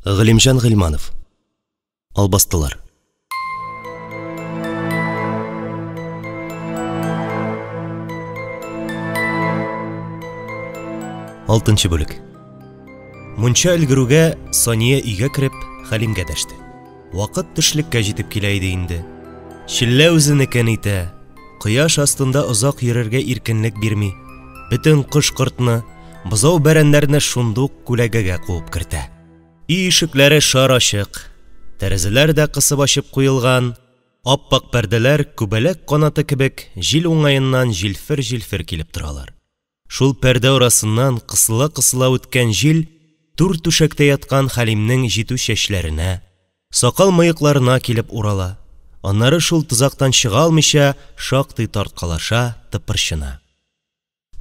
Галимҗан Гыйльманов. Албастылар. Алтынчы бүлек. Мунча өлгерүгә Сания өйгә кереп, Хәлимгә дәште. Вакыт төшлеккә җитеп килә иде инде. Челлә үзенекен итә. Кояш астында озак йөрергә иркенлек бирми. Бөтен кош-кортны, бозау-бәрәннәрне шундук күләгәгә куып кертә. Өй ишекләре шар ачык, тәрәзәләр дә кысып ачып куелган, ап-ак пәрдәләр күбәләк канаты кебек җил уңаеннан җилфер-җилфер килеп торалар. Шул пәрдә арасыннан кысыла-кысыла үткән җил түр түшәктә яткан Хәлимнең җитү чәчләренә, сакал-мыекларына килеп урала, аннары шул тозактан чыга алмыйча шактый тарткалаша, тыпырчына.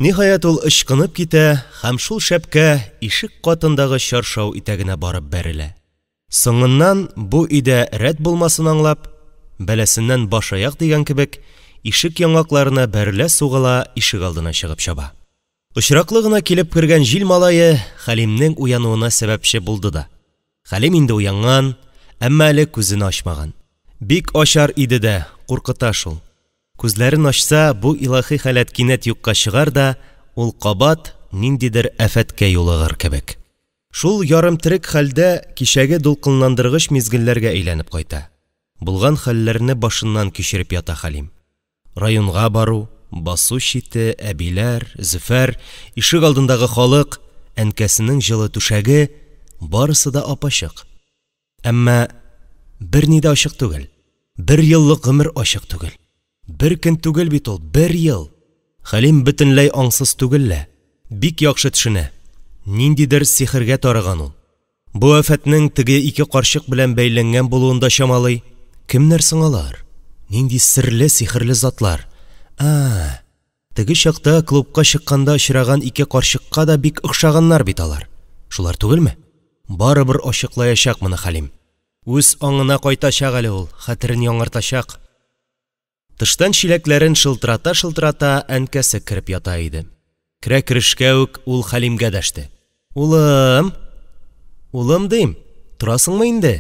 Ниһаять, ул ычкынып китә һәм шул шәпкә ишек катындагы чаршау итәгенә барып бәрелә. Соңыннан бу өйдә рәт булмасын аңлап, бәласеннән баш-аяк дигән кебек, ишек яңакларына бәрелә-сугыла ишегалдына чыгып чаба. Очраклы гына килеп кергән җил малае Хәлимнең уянуына сәбәпче булды да. Хәлим инде уянган, әмма әле күзен ачмаган. Бик ачар иде дә, куркыта шул. Күзләрен ачса, бу илаһи халәт кинәт юкка чыгар да, ул кабат ниндидер афәткә юлыгыр кебек. Шул ярымтерек хәлдә кичәге дулкынландыргыч мизгелләргә әйләнеп кайта. Булган хәлләрне башыннан кичереп ята Хәлим. Районга бару, басу чите, әбиләр, Зөфәр, ишек алдындагы халык, әнкәсенең җылы түшәге – барысы да ап-ачык. Әмма берни дә ачык түгел. Бер еллык гомер ачык түгел. Бер көн түгел бит ул, бер ел! Хәлим бөтенләй аңсыз түгел лә. Бик яхшы төшенә. Ниндидер сихергә тарыган ул. Бу афәтнең теге ике карчык белән бәйләнгән булуын да чамалый. Кемнәр соң алар? Нинди серле, сихерле затлар? Ә, теге чакта клубка чыкканда очраган ике карчыкка да бик охшаганнар бит алар. Шулар түгелме? Барыбер ачыклаячак моны Хәлим. Үз аңына кайтачак әле ул, хәтерен яңартачак. Тыштан чиләкләрен шылтырата-шылтырата әнкәсе кереп ята иде. Керә-керешкә үк ул Хәлимгә дәште. «Улым! Улым, дим, торасыңмы инде?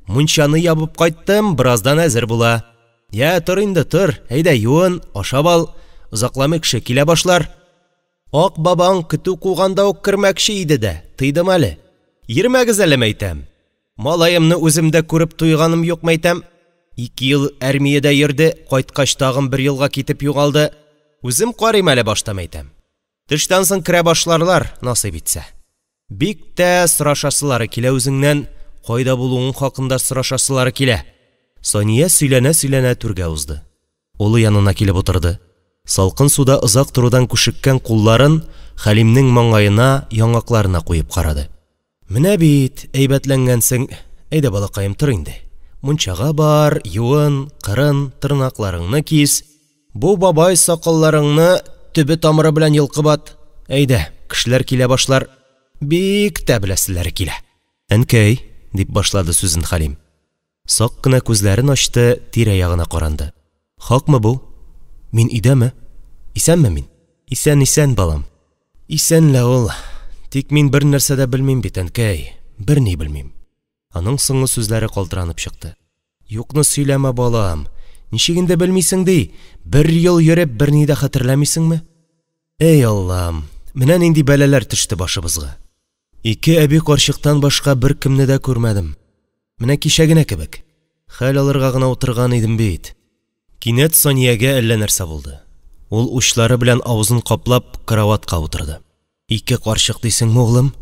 Мунчаны ябып кайттым, бераздан әзер була. Йә, тор инде, тор, әйдә юын, ашап ал, озакламый кеше килә башлар. Ак бабаң көтү куганда ук кермәкче иде дә, тыйдым әле. Йөрмәгез әле, мәйтәм. Малаемны үзем дә күреп туйганым юк, мәйтәм. 2 ел әрмиядә йөрде, кайткач тагын 1 елга китеп югалды. Үзем карыйм әле башта, мәйтәм. Төштән соң керә башларлар, насыйп итсә. Бик тә сорашасылары килә үзеңнән, кайда булуың хакында сорашасылары килә». Сания сөйләнә-сөйләнә түргә узды. Улы янына килеп утырды. Салкын суда озак торудан күшеккән кулларын Хәлимнең маңгаена, яңакларына куеп карады. «Менә бит, әйбәтләнгәнсең. Әйдә, балакаем, тор инде. Мунчага бар, юын, кырын, тырнакларыңны кис. Бу бабай сакалларыңны төбе тамыры белән йолкып ат. Әйдә, кешеләр килә башлар. Бик тә беләселәре килә». «Әнкәй», дип башлады сүзен Хәлим. Сак кына күзләрен ачты, тирә-ягына каранды. «Хакмы бу? Мин өйдәме? Исәнме мин?» «Исән, исән, балам. Исән лә ул. Тик мин бер нәрсә дә белмим бит, әнкәй. Берни белмим». Аның соңгы сүзләре калтыранып чыкты. «Юкны сөйләмә, балам. Ничек инде белмисең ди? Бер ел йөреп берни дә хәтерләмисеңме? Эй, Аллам, менә нинди бәлаләр төште башыбызга. 2 әби карчыктан башка беркемне дә күрмәдем. Менә кичә генә кебек. Хәл алырга гына утырган идем бит». Кинәт Саниягә әллә нәрсә булды. Ул учлары белән авызын каплап караватка утырды. 2 карчык дисеңме, углым?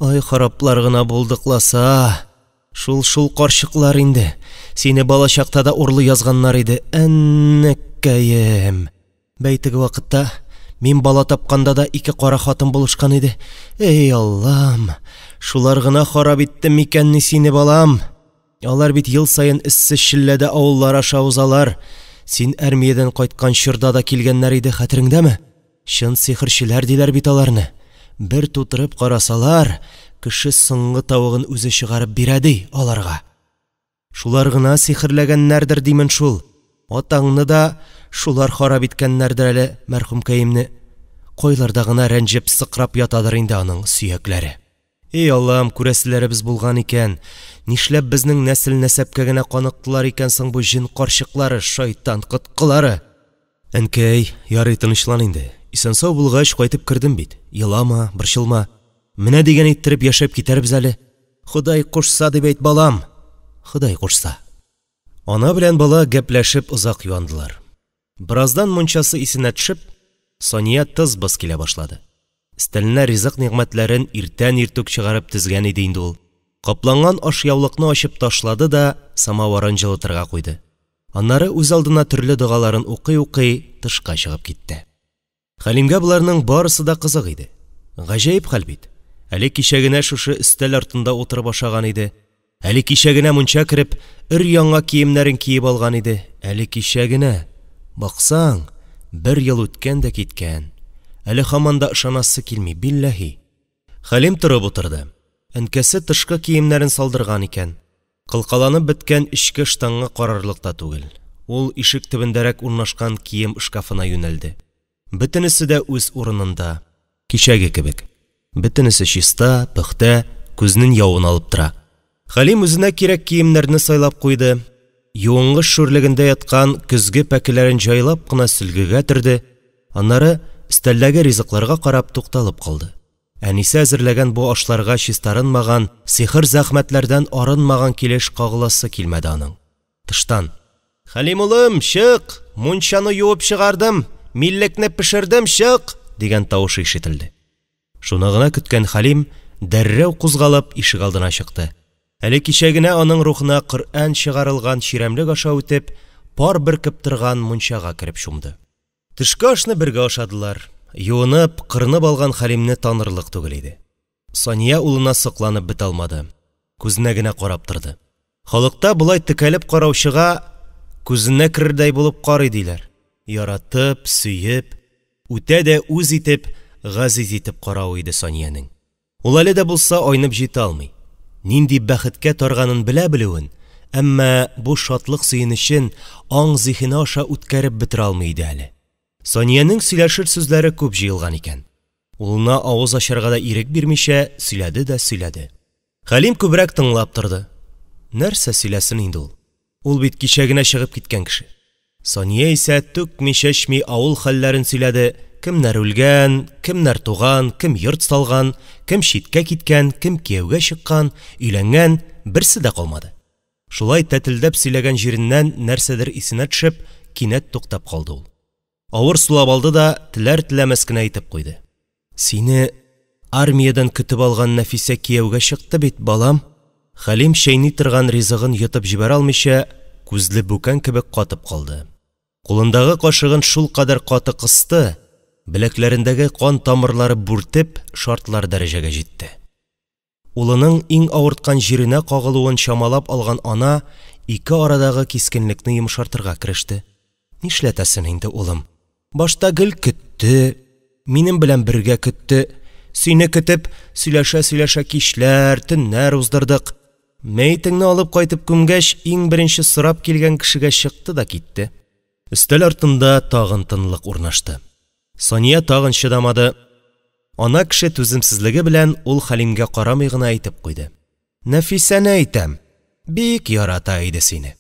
Ай, хараплар гына булдыкласа. Шул-шул карчыклар инде. Сине балачакта да урлый язганнар иде. Әннеккәем. Бәй, теге вакытта мин бала тапканда да 2 кара хатын булышкан иде. Эй, Аллам, шулар гына харап итте микәнни сине, балам? Алар бит ел саен эссе челләдә авыллар аша узалар. Син әрмиядән кайткан чорда да килгәннәр иде, хәтереңдәме? Чын сихерчеләр диләр бит аларны. Бер тутырып карасалар, кеше соңгы тавыгын үзе чыгарып бирә ди аларга. Шулар гына сихерләгәннәрдер димен шул. Атаңны да шулар харап иткәннәрдер әле, мәрхүмкәемне. Кайларда гына рәнҗеп сыкрап ятадыр инде аның сөякләре. И Аллам, күрәселәребез булган икән, нишләп безнең нәсел-нәсәпкә генә каныктылар икән соң бу җен карчыклары, шайтан коткылары? Әнкәй, ярый, тынычлан инде. Исән-сау булгач, кайтып кердем бит. Елама, борчылма. Менә дигән иттереп яшәп китәрбез әле. Ходай кушса дип әйт, балам. Ходай кушса. Ана белән бала гәпләшеп озак юандылар. Бераздан мунчасы исенә төшеп, Сания тыз-быз килә башлады. Өстәленә ризык нигъмәтләрен иртән-иртүк чыгарып тезгән иде инде ул. Капланган ашъяулыкны ачып ташлады да самавырын җылытырга куйды. Аннары үзалдына төрле догаларын укый-укый тышка чыгып китте. Хәлимгә боларның барысы да кызык иде. Гаҗәеп хәл бит. Әле кичә генә шушы өстәл артында утырып ашаган иде. Әле кичә генә мунча кереп, өр-яңа киемнәрен киеп алган иде. Әле кичә генә. Баксаң, бер ел үткән дә киткән. Әле һаман да ышанасы килми, билләһи. Хәлим торып утырды. Әнкәсе тышкы киемнәрен салдырган икән. Кылкаланып беткән эчке ыштанга карарлык та түгел. Ул ишек төбендәрәк урнашкан кием шкафына юнәлде. Бөтенесе дә үз урынында. Кичәге кебек. Бөтенесе чиста, пөхтә, күзнең явын алып тора. Хәлим үзенә кирәк киемнәрне сайлап куйды. Юынгыч шүрлегендә яткан көзге пәкеләрен җайлап кына сөлгегә төрде. Аннары өстәлдәге ризыкларга карап тукталып калды. Әнисе әзерләгән бу ашларга чистарынмаган, сихер-зәхмәтләрдән арынмаган килеш кагыласы килмәде аның. Тыштан: «Хәлим улым, чык! Мунчаны юып чыгардым, миллекне пешердем, чык!» дигән тавышы ишетелде. Шуны гына көткән Хәлим дәррәү кузгалып ишегалдына чыкты. Әле кичә генә аның рухына Коръән чыгарылган чирәмлек аша үтеп, пар бөркеп торган мунчага кереп чумды. Төшке ашны бергә ашадылар. Юынып, кырынып алган Хәлимне танырлык түгел иде. Сания улына сокланып бетә алмады. Күзенә генә карап торды. Халыкта болай текәлеп караучыга күзенә керердәй булып карый диләр. Яратып, сөеп, үтә дә үз итеп, газиз итеп каравы иде Саниянең. Ул әле дә булса айнып җитә алмый. Нинди бәхеткә тарганын белә белүен, әмма бу шатлык сөенечен аң-зиһене аша үткәреп бетерә алмый иде әле. Саниянең сөйләшер сүзләре күп җыелган икән. Улына авыз ачарга да ирек бирмичә сөйләде дә сөйләде. Хәлим күбрәк тыңлап торды. Нәрсә сөйләсен инде ул? Ул бит кичә генә чыгып киткән кеше. Сания исә түкми-чәчми авыл хәлләрен сөйләде, кемнәр үлгән, кемнәр туган, кем йорт салган, кем читкә киткән, кем кияүгә чыккан, өйләнгән, берсе дә калмады. Шулай тәтелдәп сөйләгән җиреннән нәрсәдер исенә төшеп, кинәт туктап калды ул. Авыр сулап алды да теләр-теләмәс кенә әйтеп куйды. «Сине армиядән көтеп алган Нәфисә кияүгә чыкты бит, балам!» Хәлим чәйни торган ризыгын йотып җибәрә алмыйча, күзле бүкән кебек катып калды. Кулындагы кашыгын шулкадәр каты кысты, беләкләрендәге кан тамырлары бүртеп, шартлар дәрәҗәгә җитте. Улының иң авырткан җиренә кагылуын чамалап алган ана ике арадагы кискенлекне йомшартырга кереште. «Нишләтәсен инде, улым? Башта гел көтте, минем белән бергә көтте. Сине көтеп, сөйләшә-сөйләшә кичләр, төннәр уздырдык. Мәетеңне алып кайтып күмгәч, иң беренче сорап килгән кешегә чыкты да китте». Өстәл артында тагын тынлык урнашты. Сания тагын чыдамады. Ана кеше түземсезлеге белән ул Хәлимгә карамый гына әйтеп куйды. «Нәфисәне әйтәм, бик ярата иде сине.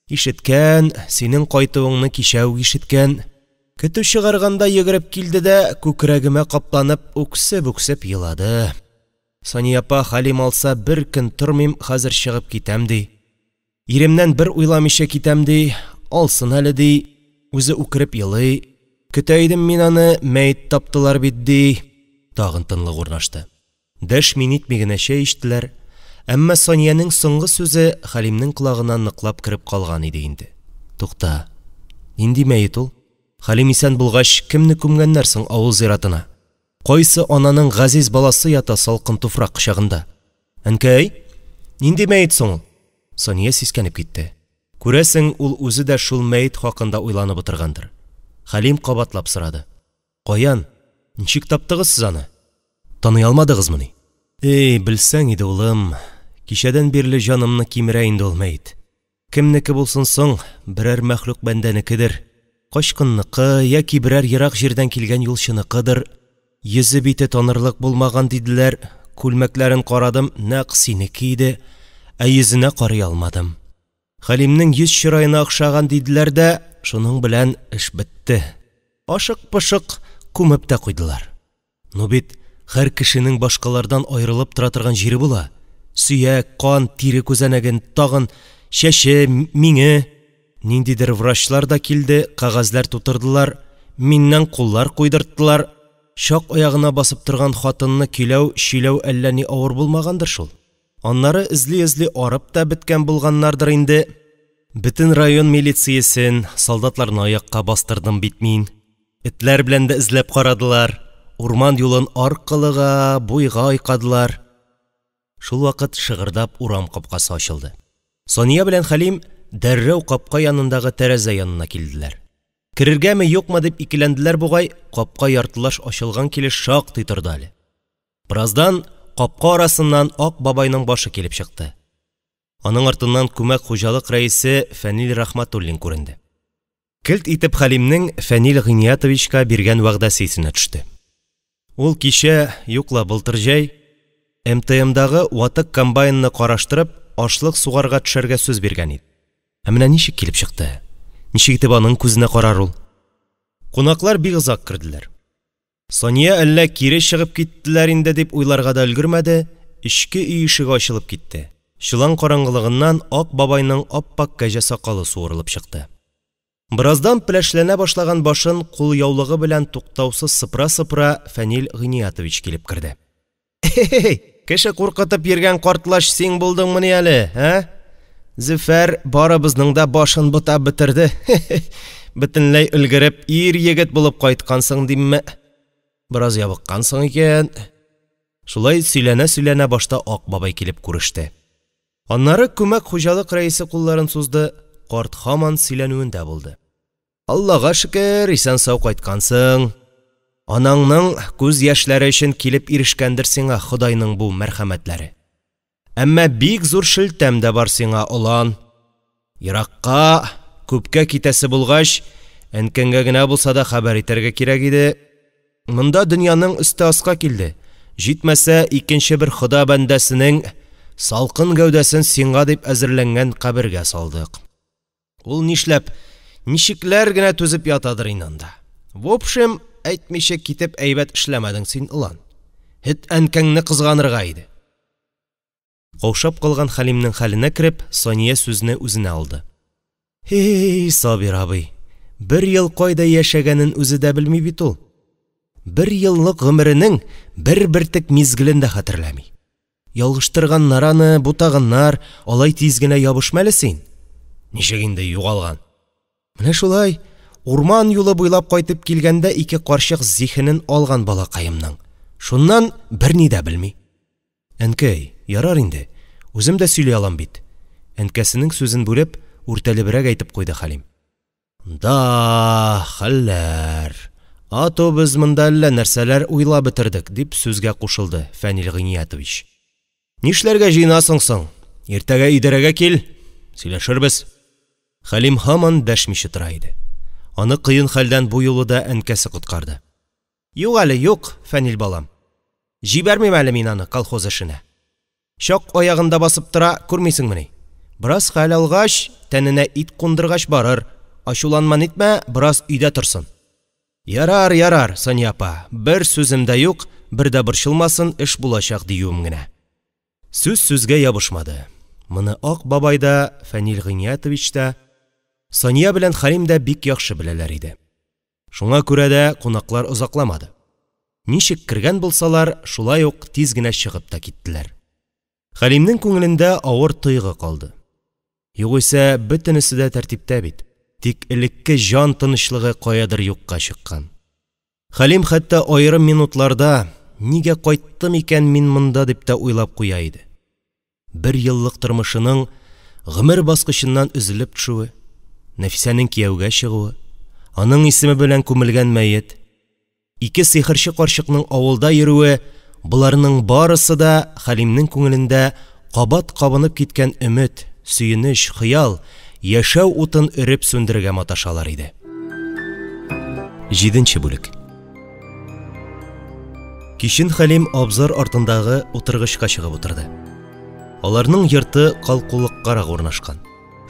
Ишеткән, синең кайтуыңны кичә үк ишеткән. Көтү чыгарганда йөгереп килде дә күкрәгемә капланып үксеп-үксеп елады. Сания апа, Хәлим алса бер көн тормыйм, хәзер чыгып китәм ди. Иремнән бер уйламыйча китәм ди, алсын әле ди, үзе үкереп елый. Көтә идем мин аны, мәет таптылар бит ди». Тагын тынлык урнашты. Дәшми-нитми генә чәй эчтеләр, әмма Саниянең соңгы сүзе Хәлимнең колагына ныклап кереп калган иде инде. Тукта, нинди мәет ул? Хәлим исән булгач, кемне күмгәннәр соң авыл зиратына? Кайсы ананың газиз баласы ята салкын туфрак кочагында? «Әнкәй, нинди мәет соң ул?» Сания сискәнеп китте. Күрәсең, ул үзе дә шул мәет хакында уйланып утыргандыр. Хәлим кабатлап сорады. «Каян? Ничек таптыгыз сез аны? Таный алмадыгызмыни?» «Эй, белсәң иде, улым, кичәдән бирле җанымны кимерә инде ул мәет. Кемнеке булсын соң, берәр мәхлук бәндәнекедер. Качкынныкы яки берәр ерак җирдән килгән юлчыныкыдыр. Йөзе бите танырлык булмаган диделәр, Күлмәкләрен карадым, нәкъ синеке иде, ә йөзенә карый алмадым. Хәлимнең йөз чыраена охшаган диделәр дә, шуның белән эш бетте. Ашык-пошык күмеп тә куйдылар. Ну бит һәр кешенең башкалардан аерылып тора торган җире була. Сөяк, кан, тире күзәнәген, тагын чәче, миңе. Ниндидер врачлар да килде, кәгазьләр тутырдылар, миннән куллар куйдырттылар. Чак аягына басып торган хатынны көйләү, чөйләү әллә ни авыр булмагандыр шул. Аннары эзли-эзли арып та беткән булганнардыр инде. Бөтен район милициясен, солдатларны аякка бастырдым бит мин. Этләр белән дә эзләп карадылар. Урман юлын аркылыга, буйга айкадылар. Шулвакыт шыгырдап урам капкасы ачылды. Сания белән Хәлим дәррәү капка янындагы тәрәзә янына килделәр. Керергәме, юкмы дип икеләнделәр бугай, капка яртылаш ачылган килеш шактый торды әле. Бераздан капка арасыннан Ак бабайның башы килеп чыкты. Аның артыннан күмәк хуҗалык рәисе Фәнил Рахматуллин күренде. Келт итеп Хәлимнең Фәнил Гыйниятовичка биргән вәгъдәсе исенә төште. Ул кичә, юк ла былтыр җәй, МТМдагы ватык комбайнны караштырып, ашлык сугарга төшәргә сүз биргән иде. Ә менә ничек килеп чыкты? Ничек итеп аның күзенә карар ул? Кунаклар бик озак керделәр. Сания әллә кире чыгып киттеләр инде дип уйларга да өлгермәде, эчке өй ишеге ачылып китте. Чолан караңгылыгыннан Ак бабайның ап-ак кәҗә сакалы суырылып чыкты. Бераздан пеләшләнә башлаган башын кулъяулыгы белән туктаусыз сыпыра-сыпыра Фәнил Гыйниятович килеп керде. Хе-хе, кеше куркытып йөргән картлач син булдыңмыни әле, ә? Зөфәр барыбызның да башын бутап бетерде. Хе-хе, бөтенләй өлгереп ир-егет булып кайткансың димме? Бераз ябыккансың икән. Шулай сөйләнә-сөйләнә башта Ак бабай килеп күреште. Аннары күмәк хуҗалык рәисе кулларын сузды, карт һаман сөйләнүендә булды. Аллага шөкер, исән-сау кайткансың. Анаңның күз яшьләре өчен килеп ирешкәндер сиңа Ходайның бу мәрхәмәтләре. Әмма бик зур шелтәм дә бар сиңа, олан. Еракка, күпкә китәсе булгач, әнкәңгә генә булса да хәбәр итәргә кирәк иде. Монда дөньяның өсте аска килде. Җитмәсә, икенче бер Хода бәндәсенең салкын гәүдәсен сиңа дип әзерләнгән кабергә салдык. Ул нишләп, ничекләр генә түзеп ятадыр инде анда. В общем, әйтмичә китеп әйбәт эшләмәдең син, олан. Хет әнкәңне кызганырга иде. Каушап калган Хәлимнең хәленә кереп, Сания сүзне үзенә алды. Һи, Сабир абый, бер ел кайда яшәгәнен үзе дә белми бит ул. Бер еллык гомеренең бер бөртек мизгелен дә хәтерләми. Ялгыштырганнар аны, бутаганнар, алай тиз генә ябышма әле син. Ничек инде югалган? Менә шулай, урман юлы буйлап кайтып килгәндә ике карчык зиһенен алган балакаемның. Шуннан берни дә белми. Әнкәй, ярар инде, үзем дә сөйли алам бит. Әнкәсенең сүзен бүлеп, үртәлебрәк әйтеп куйды Хәлим. Да, хәлләр. А то без монда әллә нәрсәләр уйлап бетердек, дип сүзгә кушылды Фәнил Гыйниятович. Нишләргә җыенасың соң? Иртәгә идарәгә кил, сөйләшербез. Хәлим һаман дәшмичә тора иде. Аны кыен хәлдән бу юлы да әнкәсе коткарды. Юк әле, юк, Фәнил балам. Җибәрмим әле мин аны колхоз эшенә. Чак аягында басып тора, күрмисеңмени? Бераз хәл алгач, тәненә ит кундыргач барыр. Ачуланма нитмә, бераз өйдә торсын. Ярар, ярар, Сания апа, бер сүзем дә юк, бер дә борчылмасын, эш булачак диюем генә. Сүз сүзгә ябышмады. Моны Ак бабай да, Фәнил Гыйниятович та, Сания белән Хәлим дә бик яхшы беләләр иде. Шуңа күрә дә кунаклар озакламады. Ничек кергән булсалар, шулай ук тиз генә чыгып та киттеләр. Хәлимнең күңелендә авыр тойгы калды. Югыйсә, бөтенесе дә тәртиптә бит. Тик элекке җан тынычлыгы каядыр юкка чыккан. Хәлим хәтта аерым минутларда нигә кайттым икән мин монда дип тә уйлап куя иде. Бер еллык тормышының гомер баскычыннан өзелеп төшүе, Нәфисәнең кияүгә чыгуы, аның исеме белән күмелгән мәет, ике сихерче карчыкның авылда йөрүе, боларның барысы да Хәлимнең күңелендә кабат кабынып киткән өмет, сөенеч, хыял, яшәү утын өреп сүндерергә маташалар иде. 7 бүлек. Кичен Хәлим абзар артындагы утыргычка чыгып утырды. Аларның йорты калкулыккарак урнашкан.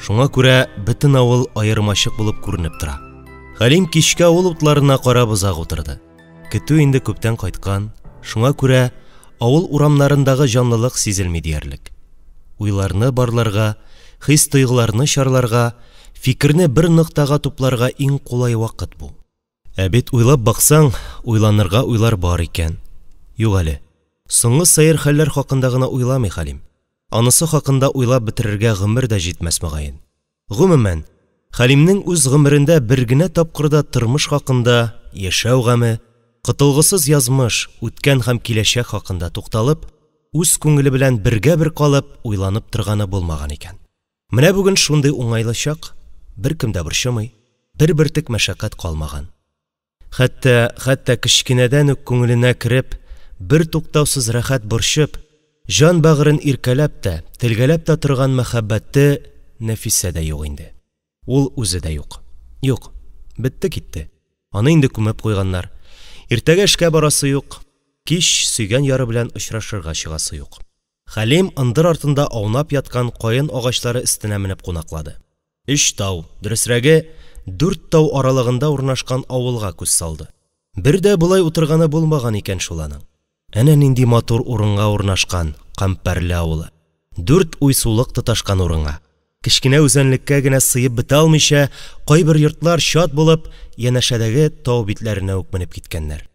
Шуңа күрә бөтен авыл аермачык булып күренеп тора. Хәлим кичке авыл утларына карап озак утырды. Көтү инде күптән кайткан, шуңа күрә авыл урамнарындагы җанлылык сизелми диярлек. Уйларны барларга, хис-тойгыларны чарларга, фикерне бер ноктага тупларга иң кулай вакыт бу. Ә бит уйлап баксаң, уйланырга уйлар бар икән. Юк әле, соңгы сәер хәлләр хакында гына уйламый Хәлим. Анысы хакында уйлап бетерергә гомер дә җитмәс мөгаен. Гомумән, Хәлимнең үз гомерендә бер генә тапкыр да тормыш хакында, яшәү гаме, котылгысыз язмыш, үткән һәм киләчәк хакында тукталып, үз күңеле белән бергә-бер калып, уйланып торганы булмаган икән. Менә бүген шундый уңайлы чак, беркем дә борчымый, бер бөртек мәшәкать калмаган. Хәтта, хәтта кечкенәдән үк күңеленә кереп, бертуктаусыз рәхәт борчып, җан бәгырен иркәләп тә, телгәләп тә торган мәхәббәте Нәфисә дә юк инде. Ул үзе дә юк. Юк. Бетте-китте. Аны инде күмеп куйганнар. Иртәгә эшкә барасы юк. Кич сөйгән яры белән очрашырга чыгасы юк. Хәлим ындыр артында аунап яткан каен агачлары өстенә менеп кунаклады. Өч тау, дөресрәге, дүрт тау аралыгында урнашкан авылга күз салды. Бер дә болай утырганы булмаган икән шул аның. Әнә нинди матур урынга урнашкан Кампәрле авылы. Дүрт уйсулык тоташкан урынга. Кечкенә үзәнлеккә генә сыеп бетә алмыйча, кайбер йортлар чат булып, янәшәдәге тау битләренә үк менеп киткәннәр.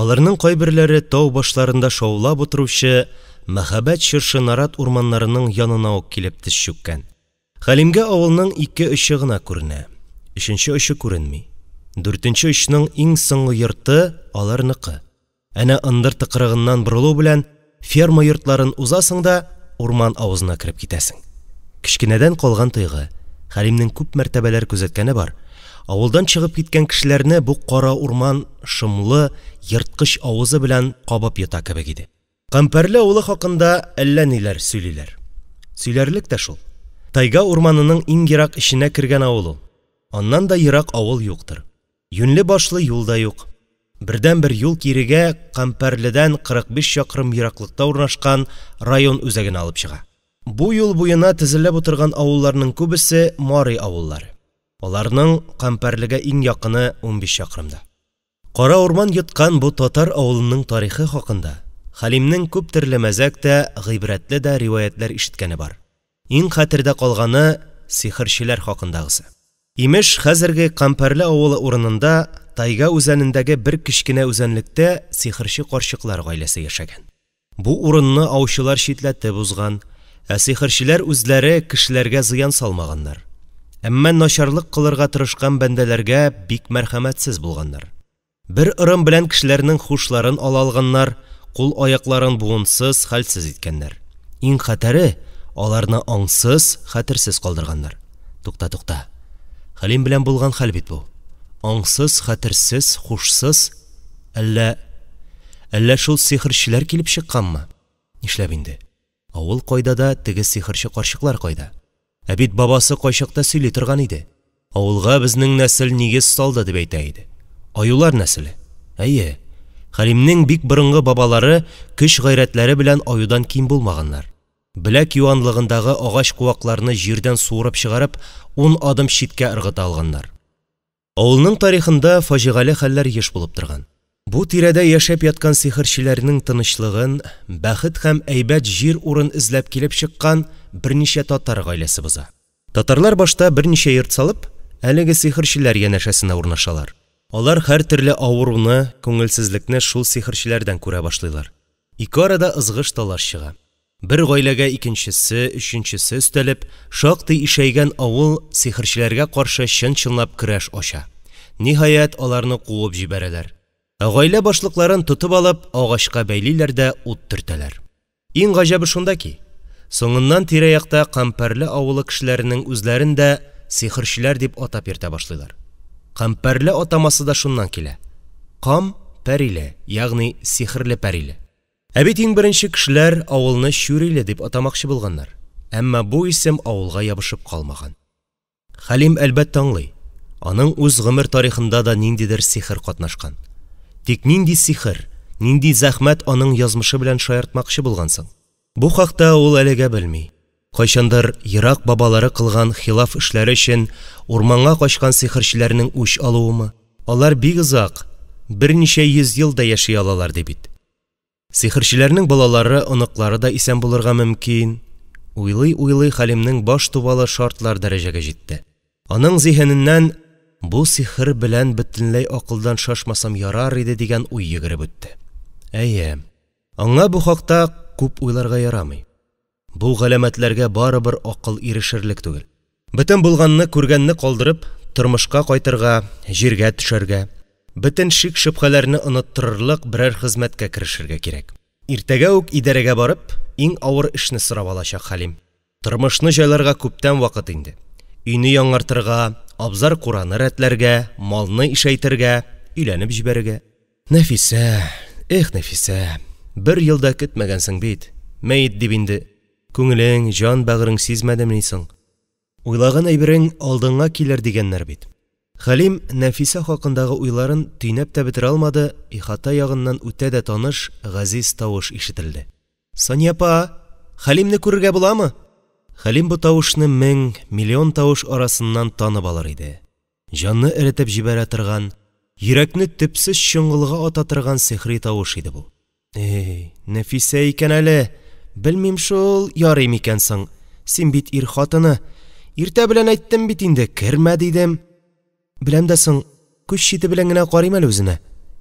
Аларның кайберләре тау башларында шаулап утыручы мәһабәт чыршы-нарат урманнарының янына ук килеп тез чүккән. Хәлимгә авылның ике очы гына күренә, өченче очы күренми. Дүртенче очның иң соңгы йорты аларныкы. Әнә ындыр тыкрыгыннан борылу белән ферма йортларын узасың да урман авызына кереп китәсең. Кечкенәдән калган тойгы, Хәлимнең күп мәртәбәләр күзәткәне бар, авылдан чыгып киткән кешеләрне бу кара урман шомлы, ерткыч авызы белән кабып йота кебек иде. Кампәрле авылы хакында әллә ниләр сөйлиләр. Сөйләрлек тә шул. Тайга урманының иң ерак эченә кергән авыл ул. Аннан да ерак авыл юктыр. Юньле башлы юл да юк. Бердәнбер юл кирегә Кампәрледән 45 чакрым ераклыкта урнашкан район үзәгенә алып чыга. Бу юл буена тезелеп утырган авылларның күбесе мари авыллары. Аларның Кампәрлегә иң якыны 15 чакрымда. Кара урман йоткан бу татар авылының тарихы хакында Хәлимнең күп төрле мәзәк тә, гыйбрәтле дә риваятләр ишеткәне бар. Иң хәтердә калганы сихерчеләр хакындагысы. Имеш, хәзерге Кампәрле авылы урынында тайга үзәнендәге бер кечкенә үзәнлектә сихерче карчыклар гаиләсе яшәгән. Бу урынны аучылар читләтеп узган, ә сихерчеләр үзләре кешеләргә зыян салмаганнар. Әмма начарлык кылырга тырышкан бәндәләргә бик мәрхәмәтсез булганнар. Бер ырым белән кешеләрнең хушларын ала алганнар, кул-аякларын буынсыз, хәлсез иткәннәр. Иң хәтәре, аларны аңсыз, хәтерсез калдырганнар. Тукта, тукта. Хәлим белән булган хәл бит бу. Аңсыз, хәтерсез, хушсыз. Әллә, әллә шул сихерчеләр килеп чыкканмы? Нишләп инде? Авыл кайда да, теге сихерче карчыклар кайда? Ә бит бабасы кайчакта сөйли торган иде. Авылга безнең нәсел нигез салды дип әйтә иде. Аюлар нәселе. Әйе, Хәлимнең бик борынгы бабалары көч-гайрәтләре белән аюдан ким булмаганнар. Беләк юанлыгындагы агач куакларны җирдән суырып чыгарып, 10 адым читкә ыргыта алганнар. Авылның тарихында фаҗигале хәлләр еш булып торган. Бу тирәдә яшәп яткан сихерчеләрнең тынычлыгын, бәхет һәм әйбәт җир урын эзләп килеп чыккан берничә татар гаиләсе боза. Татарлар башта берничә йорт салып, әлеге сихерчеләр янәшәсенә урнашалар. Алар һәртөрле авыруны, күңелсезлекне шул сихерчеләрдән күрә башлыйлар. Ике арада ызгыш-талаш чыга. Бер гаиләгә икенчесе, өченчесе өстәлеп, шактый ишәйгән авыл сихерчеләргә каршы чын-чынлап көрәш ача. Ниһаять, аларны куып җибәрәләр. Ә гаилә башлыкларын тотып алып, агачка бәйлиләр дә ут төртәләр. Иң гаҗәбе шунда ки, соңыннан тирә-якта Кампәрле авылы кешеләренең үзләрен дә сихерчеләр дип атап йөртә башлыйлар. Кампәрле атамасы да шуннан килә. Кам пәриле, ягъни сихерле пәриле. Ә бит иң беренче кешеләр авылны Чүриле дип атамакчы булганнар. Әмма бу исем авылга ябышып калмаган. Хәлим әлбәттә аңлый. Аның үз гомер тарихында да ниндидер сихер катнашкан. Тик нинди сихер, Нинди зәхмәт аның язмышы белән шаяртмакчы булган соң? Бу хакта ул әлегә белми. Кайчандыр ерак бабалары кылган хилаф эшләре өчен урманга качкан сихерчеләрнең үч алуымы? Алар бик озак, берничә йөз ел да яши алалар ди бит. Сихерчеләрнең балалары, оныклары да исән булырга мөмкин. Уйлый-уйлый Хәлимнең баш тубалы шартлар дәрәҗәгә җитте. Аның зиһененнән «бу сихер белән бөтенләй акылдан шашмасам ярар иде» дигән уй йөгереп үтте. Әйе, аңа бу хакта күп уйларга ярамый. Бу галәмәтләргә барыбер акыл ирешерлек түгел. Бөтен булганны, күргәнне калдырып, тормышка кайтырга, җиргә төшәргә, бөтен шик-шөбһәләрне оныттырырлык берәр хезмәткә керешергә кирәк. Иртәгә үк идарәгә барып, иң авыр эшне сорап алачак Хәлим. Тормышны җайларга күптән вакыт инде. Өйне яңартырга, абзар-кураны рәтләргә, малны ишәйтергә, өйләнеп җибәрергә. Нәфисә, эх, Нәфисә, бер ел да көтмәгәнсең бит. Мәет дип инде. Күңелең, җан бәгырең сизмәдемени соң? Уйлаган әйберең алдыңа килер дигәннәр бит. Хәлим Нәфисә хакындагы уйларын төйнәп тә бетерә алмады, ихата ягыннан үтә дә таныш, газиз тавыш ишетелде. «Сания апа, Хәлимне күрергә буламы?» Хәлим бу тавышны мең, миллион тавыш арасыннан танып алыр иде. Җанны эретеп җибәрә торган, йөрәкне төпсез чоңгылга ата торган сихри тавыш иде бу. «Эй, Нәфисә икән әле! Белмим шул, ярый микән соң? Син бит ир хатыны. Иртә белән әйттем бит инде, кермә дидем. Беләм дә соң, күз чите белән генә карыйм әле үзенә.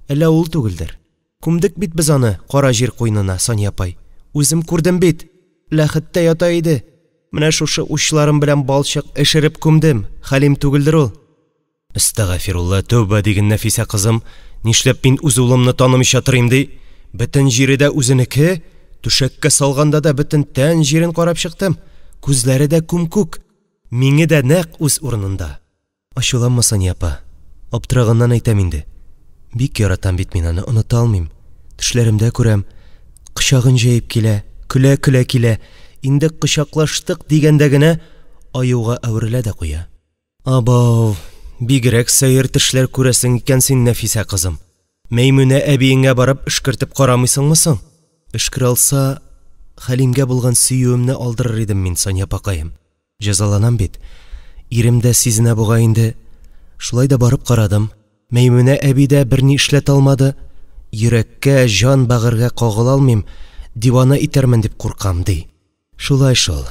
Әллә ул түгелдер. Күмдек бит без аны кара җир куенына, Сания апай. Үзем күрдем бит. Ләхеттә ята иде. Менә шушы учларым белән балчык эшереп күмдем. Хәлим түгелдер ул». «Әстәгъфирулла, тәүбә диген, Нәфисә кызым. Нишләп мин үз улымны танымыйча торыйм ди? Бөтен җире дә үзенеке. Түшәккә салганда да бөтен тән җирен карап чыктым. Күзләре дә күм-күк. Миңе дә нәкъ үз урынында. Ачуланма, Сания апа. Аптыраганнан әйтәм инде. Бик яратам бит мин аны, оныта алмыйм. Төшләремдә күрәм. Кочагын җәеп килә, көлә-көлә килә. Инде кочаклаштык дигәндә генә аюга әверелә дә куя. Абау, бигрәк сәер төшләр күрәсең икән син, Нәфисә кызым. Мәймүнә әбиеңә барып өшкертеп карамыйсыңмы соң? Өшкерә алса, Хәлимгә булган сөюемне алдырыр идем мин, Сания апакаем. Җәзаланам бит. Ирем дә сизенә бугай инде. Шулай да барып карадым. Мәймүнә әби дә берни эшләтә алмады. Йөрәккә, җан бәгырьгә кагыла алмыйм, дивана итәрмен дип куркам, ди. Шулай шул.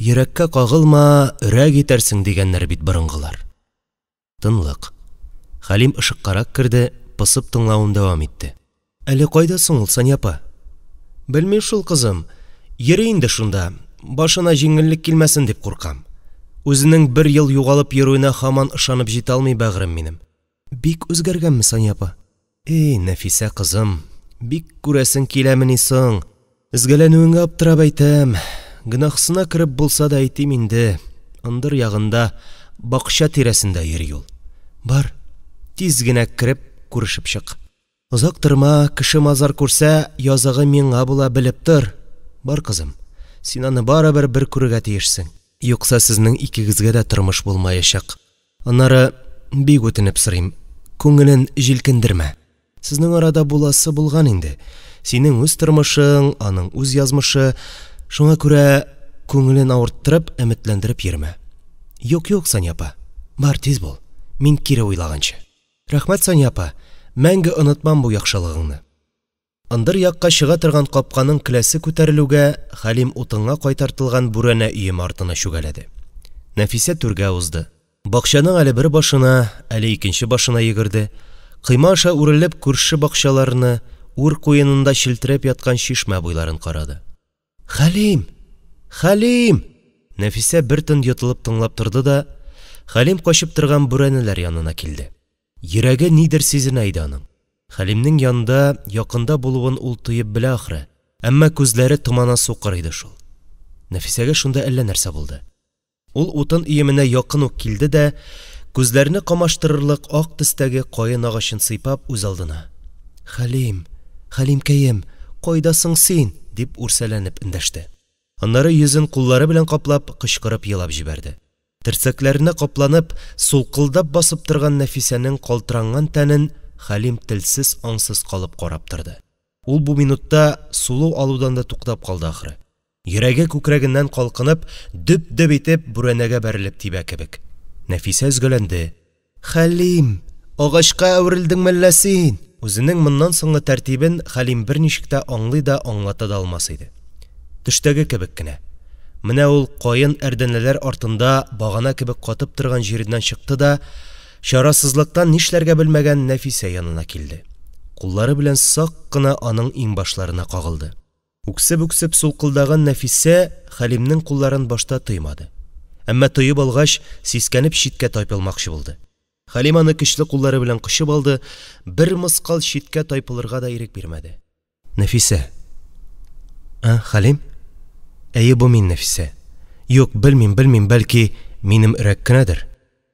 Йөрәккә кагылма, өрәк итәрсең дигәннәр бит борынгылар». Тынлык. Хәлим ышыккарак керде, посып тыңлавын дәвам итте. «Әле кайда соң ул, Сания апа?» «Белмим шул, кызым. Йөри инде шунда. Башына җиңеллек килмәсен дип куркам. Үзенең бер ел югалып йөрүенә һаман ышанып җитә алмый бәгърем минем. Бик үзгәргәнме, Сания апа?» «Эй, Нәфисә кызым, бик күрәсең киләмени соң? Өзгәләнүеңә аптырап әйтәм. Гөнаһсына кереп булса да әйтим инде. Ындыр ягында, бакча тирәсендә йөри ул. Бар, тиз генә кереп, күрешеп чык. Озак торма, кеше-мазар күрсә, языгы миңа була, белеп тор. Бар, кызым, син аны барыбер бер күрергә тиешсең. Юкса сезнең икегезгә дә тормыш булмаячак. Аннары, бик үтенеп сорыйм, күңелен җилкендермә. Сезнең арада буласы булган инде. Синең үз тормышың, аның үз язмышы. Шуңа күрә күңелен авырттырып, өметләндереп йөрмә. Юк-юк, Сания апа, бар, тиз бул. Мин кире уйлаганчы. Рәхмәт, Сания апа, мәңге онытмам бу яхшылыгыңны». Ындыр якка чыга торган капканың келәсе күтәрелүгә, Хәлим утынга кайтартылган бүрәнә өеме артына чүгәләде. Нәфисә түргә узды. Бакчаның әле бер башына, әле икенче башына йөгерде. Койма аша үрелеп күрше бакчаларны, үр куенында челтерәп яткан чишмә буйларын карады. «Хәлим! Хәлим!» Нәфисә бер тын йотылып тыңлап торды да, Хәлим качып торган бүрәнәләр янына килде. Йөрәге нидер сизенә иде аның. Хәлимнең янында, якында булуын ул тоеп белә ахры, әмма күзләре томана сукыр иде шул. Нәфисәгә шунда әллә нәрсә булды. Ул утын өеменә якын ук килде дә, күзләрне камаштырырлык ак төстәге каен агачын сыйпап үз алдына: «Хәлим, Хәлимкәем, кайда соң син?» – дип үрсәләнеп эндәште. Аннары йөзен куллары белән каплап, кычкырып елап җибәрде. Терсәкләренә капланып, сулкылдап басып торган Нәфисәнең калтыранган тәнен Хәлим телсез-аңсыз калып карап торды. Ул бу минутта сулу алудан да туктап калды ахры. Йөрәге күкрәгеннән калкынып, дөп-дөп итеп бүрәнәгә бәрелеп тибә кебек. Нәфисә өзгәләнде. «Хәлим! Агачка әверелдеңме әллә син?» Үзенең моннан соңгы тәртибен Хәлим берничек тә аңлый да, аңлата да алмас иде. Төштәге кебек кенә. Менә ул каен әрдәнәләр артында багана кебек катып торган җиреннән чыкты да, чарасызлыктан нишләргә белмәгән Нәфисә янына килде. Куллары белән сак кына аның иңбашларына кагылды. Үксеп-үксеп сулкылдаган Нәфисә Хәлимнең кулларын башта тоймады. Әмма тоеп алгач, сискәнеп читкә тайпылмакчы булды. Хәлим аны көчле куллары белән кочып алды, бер мыскал читкә тайпылырга да ирек бирмәде. Нәфисә. А, Хәлим? Әйе, бу мин, Нәфисә. Юк, белмим, белмим, бәлки минем өрәк кенәдер.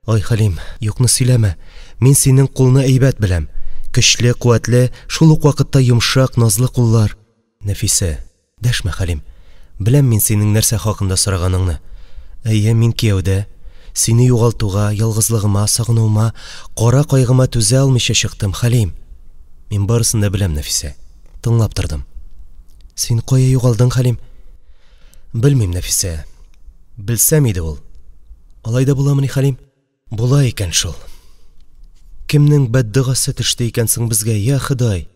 Ай, Хәлим, юкны сөйләмә. Мин синең кулны әйбәт беләм. Көчле, куәтле, шул ук вакытта йомшак, назлы куллар. Нәфисә, дәшмә, Хәлим. Беләм мин синең нәрсә хакында сораганыңны. Әйе, мин кияүдә. Сине югалтуга, ялгызлыгыма, сагынуыма, кара кайгыма түзә алмыйча чыктым, Хәлим. Мин барысын да беләм, Нәфисә. Тыңлап тордым. Син кая югалдың, Хәлим? Белмим, Нәфисә. Белсәм иде ул. Алай да буламыни, Хәлим? Була икән шул. Кемнең бәддогасы төште икән соң безгә, я Ходай?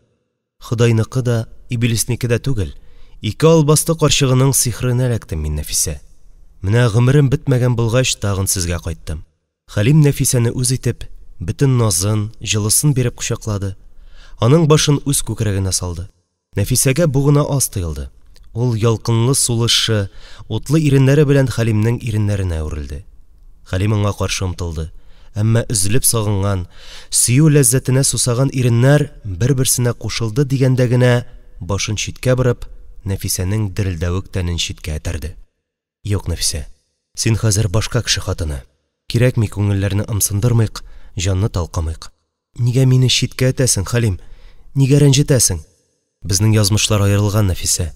Ходайныкы да, иблиснеке дә түгел. Ике албасты карчыгының сихеренә эләктем мин, Нәфисә. Менә гомерем бетмәгән булгач, тагын сезгә кайттым. Хәлим Нәфисәне үз итеп, бөтен назын, җылысын биреп кочаклады. Аның башын үз күкрәгенә салды. Нәфисәгә бу гына аз тоелды. Ул ялкынлы сулышы, утлы иреннәре белән Хәлимнең иреннәренә үрелде. Хәлим аңа каршы омтылды. Әмма өзелеп сагынган, сөю ләззәтенә сусаган иреннәр бер-берсенә кушылды дигәндә генә башын читкә борып, Нәфисәнең дерелдәвек тәнен читкә этәрде. Юк, Нәфисә, син хәзер башка кеше хатыны. Кирәкми күңелләрне ымсындырмыйк, җанны талкымыйк. Нигә мине читкә этәсең, Хәлим? Нигә рәнҗетәсең? Безнең язмышлар аерылган, Нәфисә.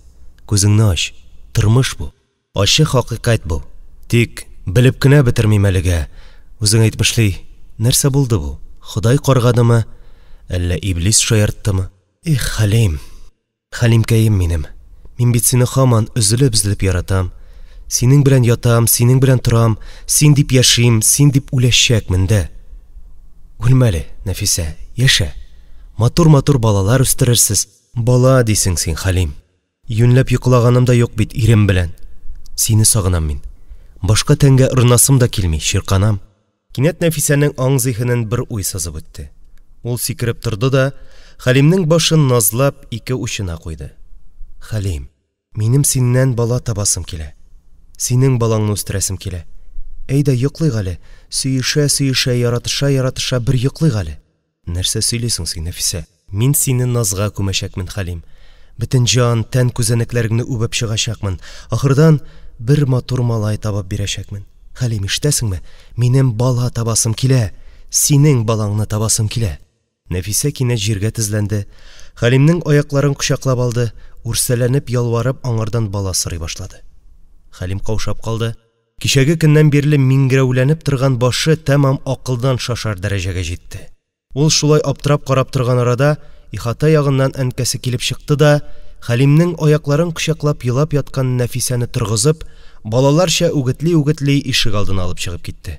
Күзеңне ач. Тормыш бу. Ачы хакыйкать бу. Тик белеп кенә бетермим әлегә. Үзең әйтмешли, нәрсә булды бу? Ходай каргадымы? Әллә иблис шаярттымы? Эх, Хәлим. Хәлимкәем минем. Мин бит сине һаман өзелеп-өзелеп яратам. Синең белән ятам, синең белән торам, син дип яшим, син дип үләчәкмен дә. Үлмә әле, Нәфисә, яшә. Матур-матур балалар үстерерсез. Бала дисең син, Хәлим. Юньләп йоклаганым да юк бит ирем белән. Сине сагынам мин. Башка тәнгә орынасым да килми, чирканам. Кинәт Нәфисәнең аң-зиһенен бер уй сызып үтте. Ул сикереп торды да, Хәлимнең башын назлап ике учына куйды. Хәлим, минем синнән бала табасым килә. Синең балаңны үстерәсем килә. Әйдә, йоклыйк әле. Сөешә-сөешә, яратыша-яратыша бер йоклыйк әле. Нәрсә сөйлисең син, Нәфисә? Мин сине назга күмәчәкмен, Хәлим. Бөтен җан, тән күзәнәкләреңне үбеп чыгачакмын. Ахырдан бер матур малай табып бирәчәкмен. Хәлим, ишетәсеңме? Минем бала табасым килә. Синең балаңны табасым килә. Нәфисә кинәт җиргә тезләнде. Хәлимнең аякларын кочаклап алды, үрсәләнеп, ялварып аңардан бала сорый башлады. Хәлим каушап калды. Кичәге көннән бирле миңгерәүләнеп торган башы тәмам акылдан шашар дәрәҗәгә җитте. Ул шулай аптырап карап торган арада, ихата ягыннан әнкәсе килеп чыкты да, Хәлимнең аякларын кочаклап елап яткан Нәфисәне торгызып, балаларча үгетли-үгетли ишек алдына алып чыгып китте.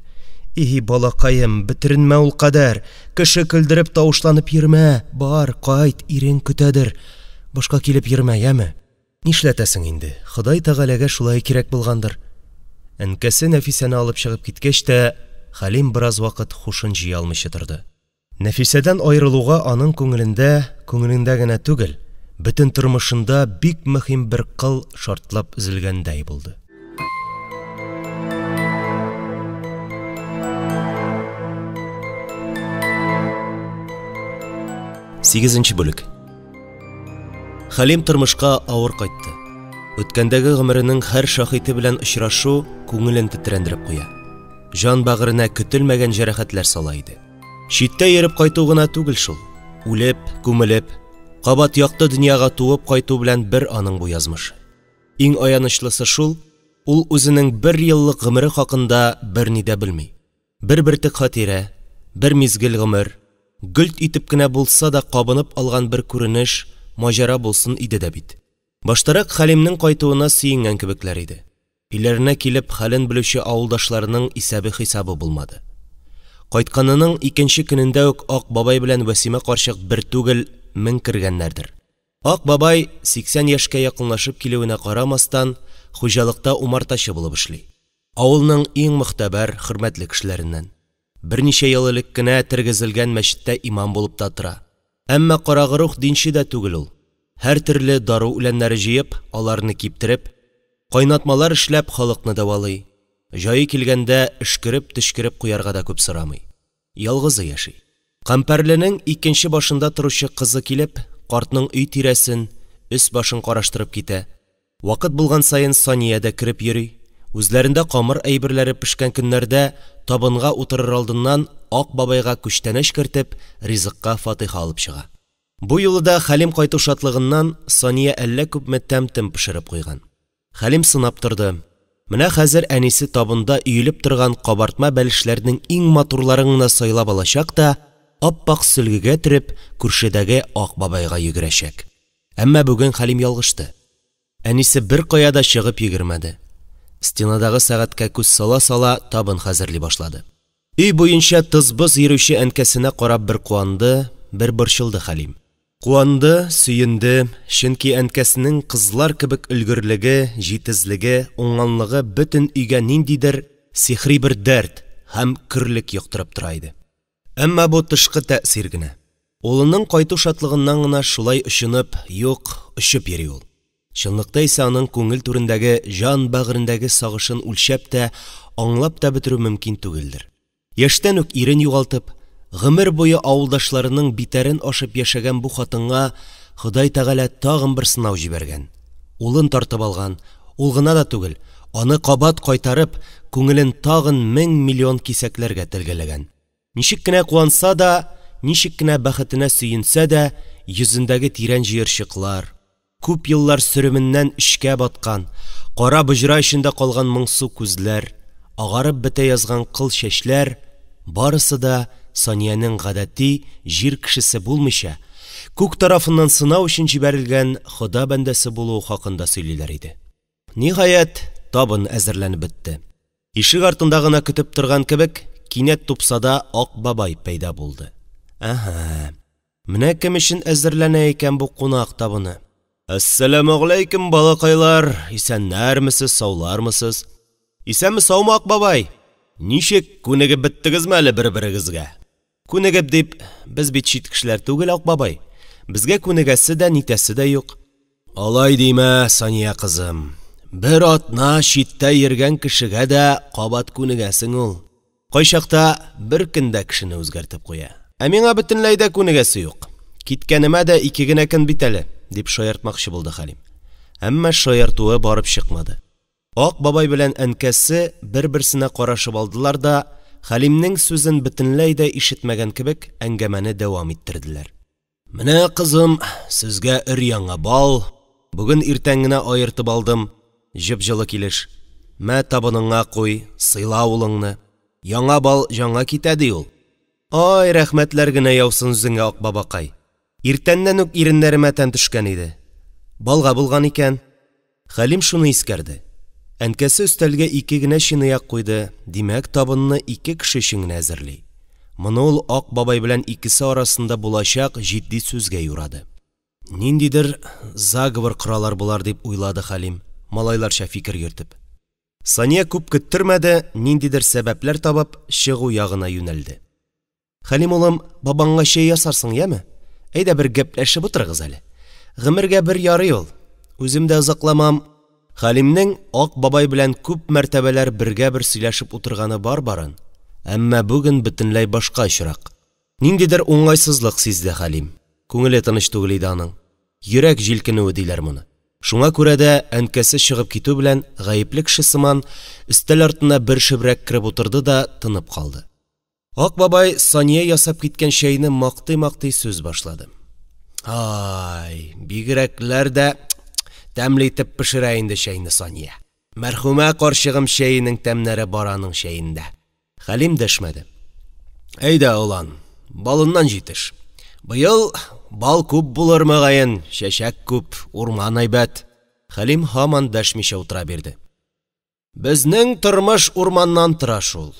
Иһи, балакаем, бетеренмә ул кадәр, кеше көлдереп тавышланып йөрмә, бар, кайт, ирең көтәдер. Башка килеп йөрмә, яме? Нишләтәсең инде, Ходай Тәгаләгә шулай кирәк булгандыр. Әнкәсе Нәфисәне алып чыгып киткәч тә, Хәлим бераз вакыт хушын җыя алмыйча торды. Нәфисәдән аерылуга аның күңелендә, күңелендә генә түгел, бөтен тормышында бик мөһим бер кыл шартлап өзелгәндәй булды. Сигезенче бүлек. Хәлим тормышка авыр кайтты. Үткәндәге гомеренең һәр шаһите белән очрашу күңелен тетрәндереп куя. Җан бәгыренә көтелмәгән җәрәхәтләр сала иде. Читтә йөреп кайту гына түгел шул. Үлеп, күмелеп, кабат якты дөньяга туып кайту белән бер аның бу язмышы. Иң аянычлысы шул, ул үзенең бер еллык гомере хакында берни дә белми. Бер бөртек хатирә, бер мизгел гомер, гөлт итеп кенә булса да кабынып алган бер күренеш, маҗара булсын иде дә бит. Баштарак Хәлимнең кайтуына сөенгән кебекләр иде. Өйләренә килеп хәлен белүче авылдашларының исәбе-хисабы булмады. Кайтканының икенче көнендә үк Ак бабай белән Вәсимә карчык бер түгел, мең кергәннәрдер. Ак бабай, 80 яшькә якынлашып килүенә карамастан, хуҗалыкта умартачы булып эшли. Авылның иң могтәбәр, хөрмәтле кешеләреннән. Берничә ел элек кенә тергезелгән мәчеттә имам булып та тора. Әмма карагруһ динче дә түгел ул. Һәртөрле дару үләннәре җыеп, аларны киптереп, кайнатмалар эшләп халыкны дәвалый. Җае килгәндә өшкереп-төчкереп куярга да күп сорамый. Ялгызы яши. Кампәрленең икенче башында торучы кызы килеп, картның өй тирәсен, өс-башын караштырып китә. Вакыт булган саен Сания дә кереп йөри. Үзләрендә камыр әйберләре пешкән көннәрдә табынга утырыр алдыннан Ак бабайга күчтәнәч кертеп, ризыкка фатиха алып чыга. Бу юлы да Хәлим кайту шатлыгыннан Сания әллә күпме тәм-том пешереп куйган. Хәлим сынап торды. Менә хәзер әнисе табында өелеп торган кабартма-бәлешләрнең иң матурларын гына сайлап алачак та, ап-ак сөлгегә төреп, күршедәге Ак бабайга йөгерәчәк. Әмма бүген Хәлим ялгышты. Әнисе беркая да чыгып йөгермәде. Стенадагы сәгатькә күз сала-сала табын хәзерли башлады. Өй буенча тыз-быз йөрүче әнкәсенә карап бер куанды, бер борчылды Хәлим. Куанды, сөенде, чөнки әнкәсенең кызлар кебек өлгерлеге, җитезлеге, уңганлыгы бөтен өйгә ниндидер сихри бер дәрт һәм көрлек йоктырып тора иде. Әмма бу тышкы тәэсир генә. Улының кайту шатлыгыннан гына шулай очынып, юк, очып йөри ул. Чынлыкта исә аның күңел түрендәге, җан бәгырендәге сагышын үлчәп тә, аңлап та бетерү мөмкин түгелдер. Яшьтән үк ирен югалтып, гомер буе авылдашларының битәрен ашып яшәгән бу хатынга Ходай Тәгалә тагын бер сынау җибәргән. Улын тартып алган, ул гына да түгел, аны кабат кайтарып, күңелен тагын мең миллион кисәкләргә телгәләгән. Ничек кенә куанса да, ничек кенә бәхетенә сөенсә дә, йөзендәге тирән җыерчыклар, күп еллар сөременнән эчкә баткан, кара боҗра эчендә калган моңсу күзләр, агарып бетә язган кыл чәчләр – барысы да Саниянең гадәти җир кешесе булмыйча, күк тарафыннан сынау өчен җибәрелгән Хода бәндәсе булуы хакында сөйлиләр иде. Ниһаять, табын әзерләнеп бетте. Ишек артында гына көтеп торган кебек, кинәт тупсада Ак бабай пәйда булды. Әһә, менә кем өчен әзерләнә икән бу кунак табыны. Әссәламегаләйкем, балакайлар, исәннәрмесез, саулармысыз? Исәнме-саумы, Ак бабай? Ничек, күнегеп беттегезме әле бер-берегезгә? Күнегеп дип, без бит чит кешеләр түгел, Ак бабай. Безгә күнегәсе дә, нитәсе дә юк. Алай димә, Сания кызым. Бер атна читтә йөргән кешегә дә кабат күнегәсең ул. Кайчакта бер көн дә кешене үзгәртеп куя. Ә миңа бөтенләй дә күнегәсе юк. Киткәнемә дә ике генә көн бит әле, дип шаяртмакчы булды Хәлим. Әмма шаяртуы барып чыкмады. Ак бабай белән әнкәсе бер-берсенә карашып алдылар да, Хәлимнең сүзен бөтенләй дә ишетмәгән кебек, әңгәмәне дәвам иттерделәр. Менә, кызым, сезгә өр-яңа бал, бүген иртән генә аертып алдым, җып-җылы килеш. Мә, табыныңа куй, сыйла улыңны. Яңа бал җанга китә, ди ул. Ай, рәхмәтләр генә яусын үзеңә, Ак бабакай. Иртәннән үк иреннәремә тәм төшкән иде. Балга булган икән. Хәлим шуны искәрде. Әнкәсе өстәлгә ике генә чынаяк куйды, димәк, табынны ике кеше өчен генә әзерли. Моны ул Ак бабай белән икесе арасында булачак җитди сүзгә юрады. Ниндидер заговор коралар болар дип уйлады Хәлим, малайларча фикер йөртеп. Сания күп көттермәде, ниндидер сәбәпләр табып, чыгу ягына юнәлде. Хәлим улым, бабаңа чәй ясарсың, яме? Әйдә бер гәпләшеп утырыгыз әле. Гомергә бер ярый ул. Үзем дә озакламам. Хәлимнең Ак бабай белән күп мәртәбәләр бергә-бер сөйләшеп утырганы бар барын, әмма бүген бөтенләй башка очрак. Ниндидер уңайсызлык сизде Хәлим. Күңеле тыныч түгел иде аның. Йөрәк җилкенүе диләр моны. Шуңа күрә дә әнкәсе чыгып китү белән гаепле кеше сыман өстәл артына бер шөбрәк кереп утырды да тынып калды. Ак бабай Сания ясап киткән чәйне мактый-мактый сүз башлады. Ай, бигрәкләр дә тәмле итеп пешерә инде чәйне Сания. Мәрхүмә карчыгым чәенең тәмнәре бар аның чәендә. Хәлим дәшмәде. Әйдә, олан, балыннан җитеш. Быел Бал күп булыр, мөгаен, чәчәк күп, урман әйбәт. Хәлим һаман дәшмичә утыра бирде. Безнең тормыш урманнан тора шул.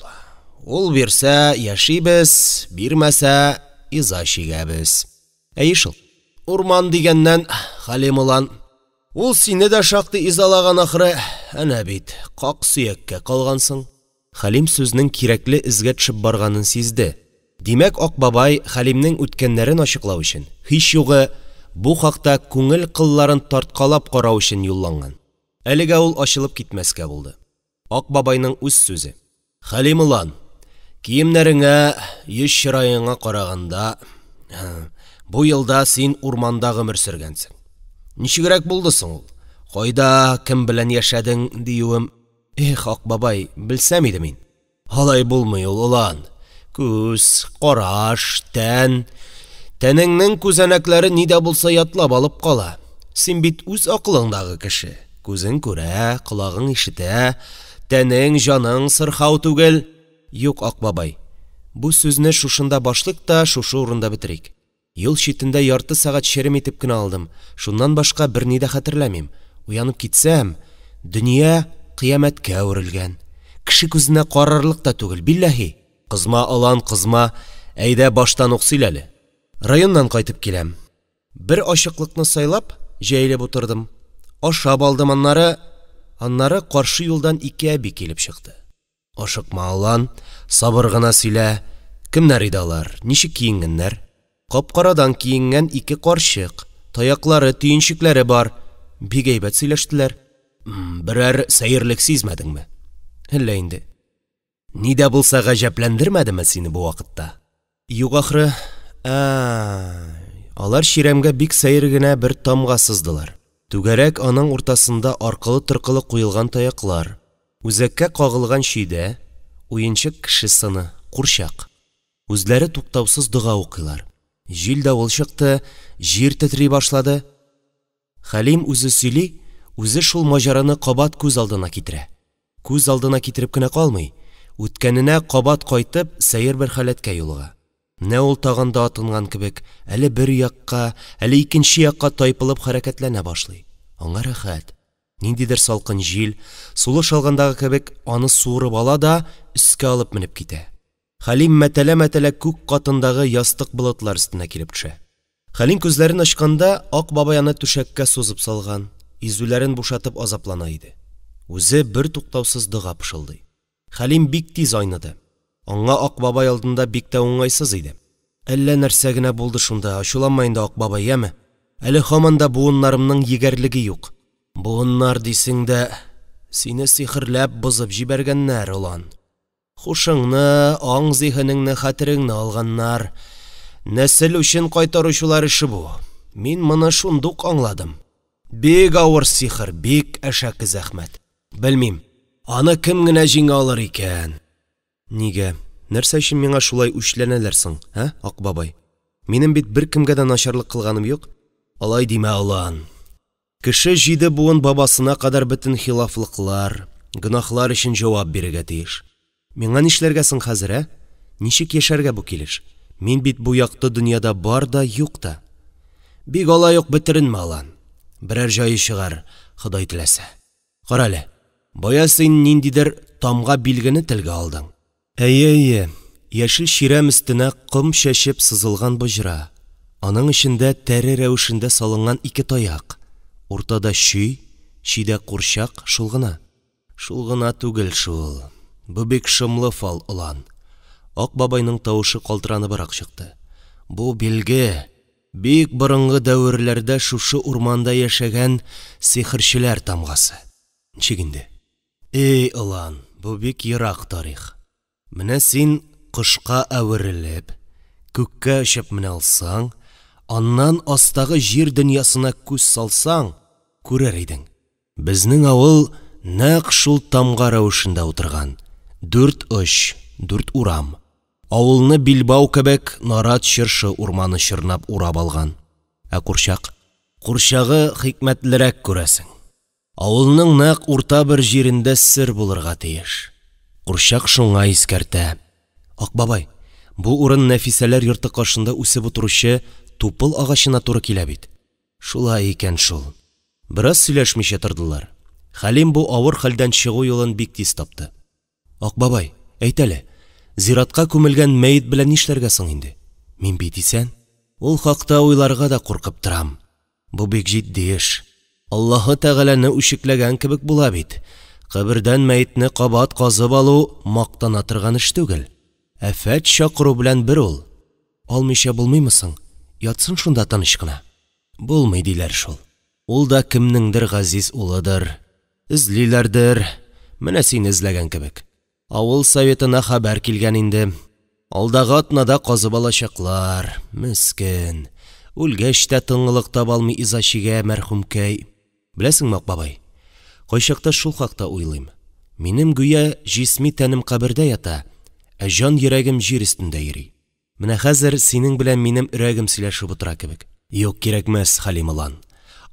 Ул бирсә – яшибез, бирмәсә – иза чигәбез. Әйе шул. Урман дигәннән, Хәлим олан, ул сине дә шактый изалаган, ахры, әнә бит как сөяккә калгансың. Хәлим сүзнең кирәкле эзгә төшеп барганын сизде, димәк, Ак бабай Хәлимнең үткәннәрен ачыклау өчен, һич югы, бу хакта күңел кылларын тарткалап карау өчен юлланган. Әлегә ул ачылып китмәскә булды. Ак бабайның үз сүзе. Хәлим олан, киемнәреңә, йөз-чыраеңа караганда, бу елда син урманда гомер сөргәнсең. Ничегрәк булды соң ул? Кайда, кем белән яшәдең, диюем. Эх, Ак бабай, белсәм иде мин. Алай булмый ул, олан. Күз, караш, тән. Тәнеңнең күзәнәкләре ни дә булса ятлап алып кала. Син бит үз акылыңдагы кеше. Күзең күрә, колагың ишетә, тәнең, җаның сырхау түгел. Юк, Ак бабай, бу сүзне шушында башлыйк та шушы урында бетерик. Юл читендә ярты сәгать черем итеп кенә алдым. Шуннан башка берни дә хәтерләмим. Уянып китсәм, дөнья кыямәткә әверелгән. Кеше күзенә карарлык та түгел, билләһи. Кызма, олан, кызма, әйдә баштан ук сөйләле. Районнан кайтып киләм. Бер ачыклыкны сайлап, җәелеп утырдым. Ашап алдым аннары. Аннары каршы юлдан ике әби килеп чыкты. Ашыкма, олан, сабыр гына сөйлә. Кемнәр иде алар, ничек киенгәннәр? Кап-карадан киенгән ике карчык, таяклары, төенчекләре бар. Бик әйбәт сөйләштеләр. Берәр сәерлек сизмәдеңме? Әллә инде. Ни дә булса гаҗәпләндермәдеме сине бу вакытта? Юк, ахры. Алар чирәмгә бик сәер генә бер тамга сыздылар. Түгәрәк, аның уртасында аркылы-торкылы куелган таяклар. Үзәккә кагылган чөйдә уенчык кеше сыны, курчак. Үзләре туктаусыз дога укыйлар. Җил-давыл чыкты, җир тетри башлады. Хәлим үзе сөйли, үзе шул маҗараны кабат күз алдына китерә. Күз алдына китереп кенә калмый, үткәненә кабат кайтып, сәер бер халәткә юлыга. Менә ул тагында атынган кебек, әле бер якка, әле икенче якка тайпылып хәрәкәтләнә башлый. Аңа рәхәт. Ниндидер салкын җил, сулыш алгандагы кебек, аны суырып ала да өскә алып менеп китә. Хәлим мәтәлә-мәтәлә күк катындагы ястык болытлар өстенә килеп төшә. Хәлим күзләрен ачканда, Ак бабай аны түшәккә сузып салган, изүләрен бушатып азаплана иде. Үзе бер туктаусыз дога пышылдый. Хәлим бик тиз айныды. Аңа Ак бабай алдында бик тә уңайсыз иде. Әллә нәрсә генә булды шунда, ачуланма инде, Ак бабай, яме. Әле һаман да буыннарымның егәрлеге юк. Буыннар дисең дә, сине сихерләп бозып җибәргәннәр, олан. Хушыңны, аң-зиһенеңне, хәтереңне алганнар. Нәсел үчен кайтаручылар эше бу. Мин моны шундук аңладым. Бик авыр сихер, бик әшәке зәхмәт. Белмим, аны кем генә җиңә алыр икән? Нигә, нәрсә өчен миңа шулай үчләнәләр соң, ә, Ак бабай? Минем бит беркемгә дә начарлык кылганым юк. Алай димә, олан. Кеше җиде буын бабасына кадәр бөтен хилафлыклар, гөнаһлар өчен җавап бирергә тиеш. Миңа нишләргә соң хәзер, ә? Ничек яшәргә бу килеш? Мин бит бу якты дөньяда бар да, юк та. Бик алай ук бетеренмә, олан. Берәр җае чыгар, Ходай теләсә. Карале, бая син ниндидер тамга билгене телгә алдың. Әйе-әйе, яшел чирәм өстенә ком чәчеп сызылган боҗра. Аның эчендә тәре рәвешендә салынган ике таяк. Уртада чөй, чөйдә курчак, шул гына. Шул гына түгел шул. Бу бик шомлы фал, олан. Ак бабайның тавышы калтыраныбрак чыкты. Бу билге бик борынгы дәверләрдә шушы урманда яшәгән сихерчеләр тамгасы. Ничек инде? Эй, олан, бу бик ерак тарих. Менә син кошка әверелеп, күккә очып менә алсаң, аннан астагы җир дөньясына күз салсаң, күрер идең. Безнең авыл нәкъ шул тамга рәвешендә утырган. Дүрт оч, дүрт урам. Авылны билбау кебек нарат чыршы урманы чорнап урап алган. Ә курчак? Курчагы хикмәтлерәк күрәсең. Авылның нәкъ урта бер җирендә сер булырга тиеш. Курчак шуңа искәртә. Ак бабай, бу урын Нәфисәләр йорты каршында үсеп утыручы тупыл агачына туры килә бит. Шулай икән шул. Бераз сөйләшмичә тордылар. Хәлим бу авыр хәлдән чыгу юлын бик тиз тапты. Ак бабай, әйт әле, зиратка күмелгән мәет белән нишләргә соң инде? Мин бит исән. Ул хакта уйларга да куркып торам. Бу бик җитди эш. Аллаһы Тәгаләне үчекләгән кебек була бит. Кабердән мәетне кабат казып алу мактана торган эш түгел. Афәт чакыру белән бер ул. Алмыйча булмыймы соң? Ятсын шунда тыныч кына. Булмый диләр шул. Ул да кемнеңдер газиз улыдыр. Эзлиләрдер. Менә сине эзләгән кебек. Авыл советына хәбәр килгән инде. Алдагы атнада казып алачаклар. Мескен. Үлгәч тә тынгылык таба алмый иза чигә, мәрхүмкәй. Беләсеңме, Ак бабай, кайчакта шул хакта уйлыйм. Минем гүя җисми тәнем кабердә ята, ә җан йөрәгем җир өстендә йөри. Менә хәзер синең белән минем өрәгем сөйләшеп утыра кебек. Юк, кирәкмәс, Хәлим олан.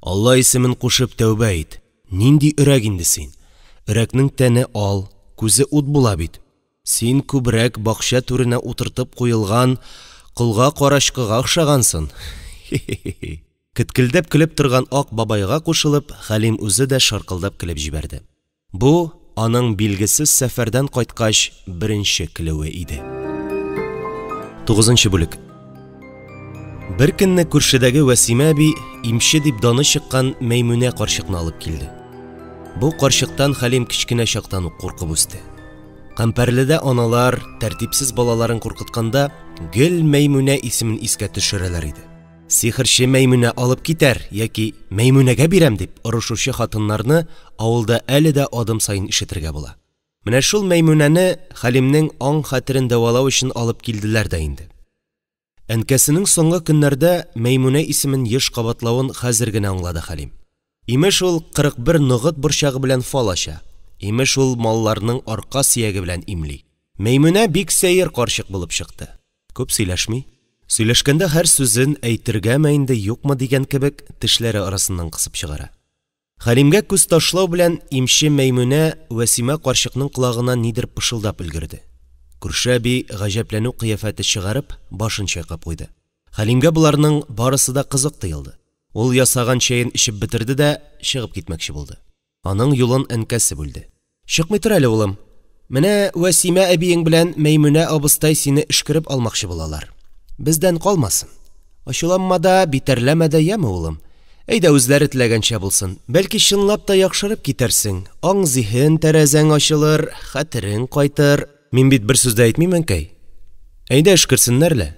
Алла исемен кушып тәүбә ит. Нинди өрәк инде син? Өрәкнең тәне ал, күзе ут була бит. Син күбрәк бакча түренә утыртып куелган колга карачкыга охшагансың. Хи-хи-хи. Кеткелдәп көлеп торган Ак бабайга кушылып, Хәлим үзе дә шаркылдап көлеп җибәрде. Бу, аның билгесез сәфәрдән кайткач беренче көлүе иде. 9 бүлек. Бер көнне күршедәге Вәсимә әби имче дип даны чыккан Мәймүнә карчыкны алып килде. Бу карчыктан Хәлим кечкенә чактан ук куркып үсте. Кампәрледә аналар, тәртипсез балаларын куркытканда, гел Мәймүнә исемен искә төшерәләр иде. Сихерче Мәймүнә алып китәр яки Мәймүнәгә бирәм дип орышучы хатыннарны авылда әле дә адым саен ишетергә була. Менә шул Мәймүнәне Хәлимнең аң-хәтерен дәвалау өчен алып килделәр дә инде. Әнкәсенең соңгы көннәрдә Мәймүнә исемен еш кабатлавын хәзер генә аңлады Хәлим. Имеш ул 41 ногыт борчагы белән фал ача, имеш ул малларның арка сөяге белән имли. Мәймүнә бик сәер карчык булып чыкты. Күп сөйләшми. Сөйләшкәндә һәр сүзен әйтергәме инде, юкмы дигән кебек тешләре арасыннан кысып чыгара. Хәлимгә күз ташлау белән имче Мәймүнә Вәсимә карчыкның колагына нидер пышылдап өлгерде. Күрше әби гаҗәпләнү кыяфәте чыгарып, башын чайкап куйды. Хәлимгә боларның барысы да кызык тоелды. Ул ясаган чәен эчеп бетерде дә чыгып китмәкче булды. Аның юлын әнкәсе бүлде. Чыкмый тор әле, улым. Менә Вәсимә әбиең белән Мәймүнә абыстай сине өшкереп алмакчы булалар. Бездән калмасын. Ачуланма да, битәрләмә дә, яме, улым. Әйдә үзләре теләгәнчә булсын. Бәлки чынлап та яхшырып китәрсең. Аң-зиһен тәрәзәң ачылыр, хәтерең кайтыр. Мин бит бер сүз дә әйтмим, әнкәй. Әйдә өшкерсеннәр лә.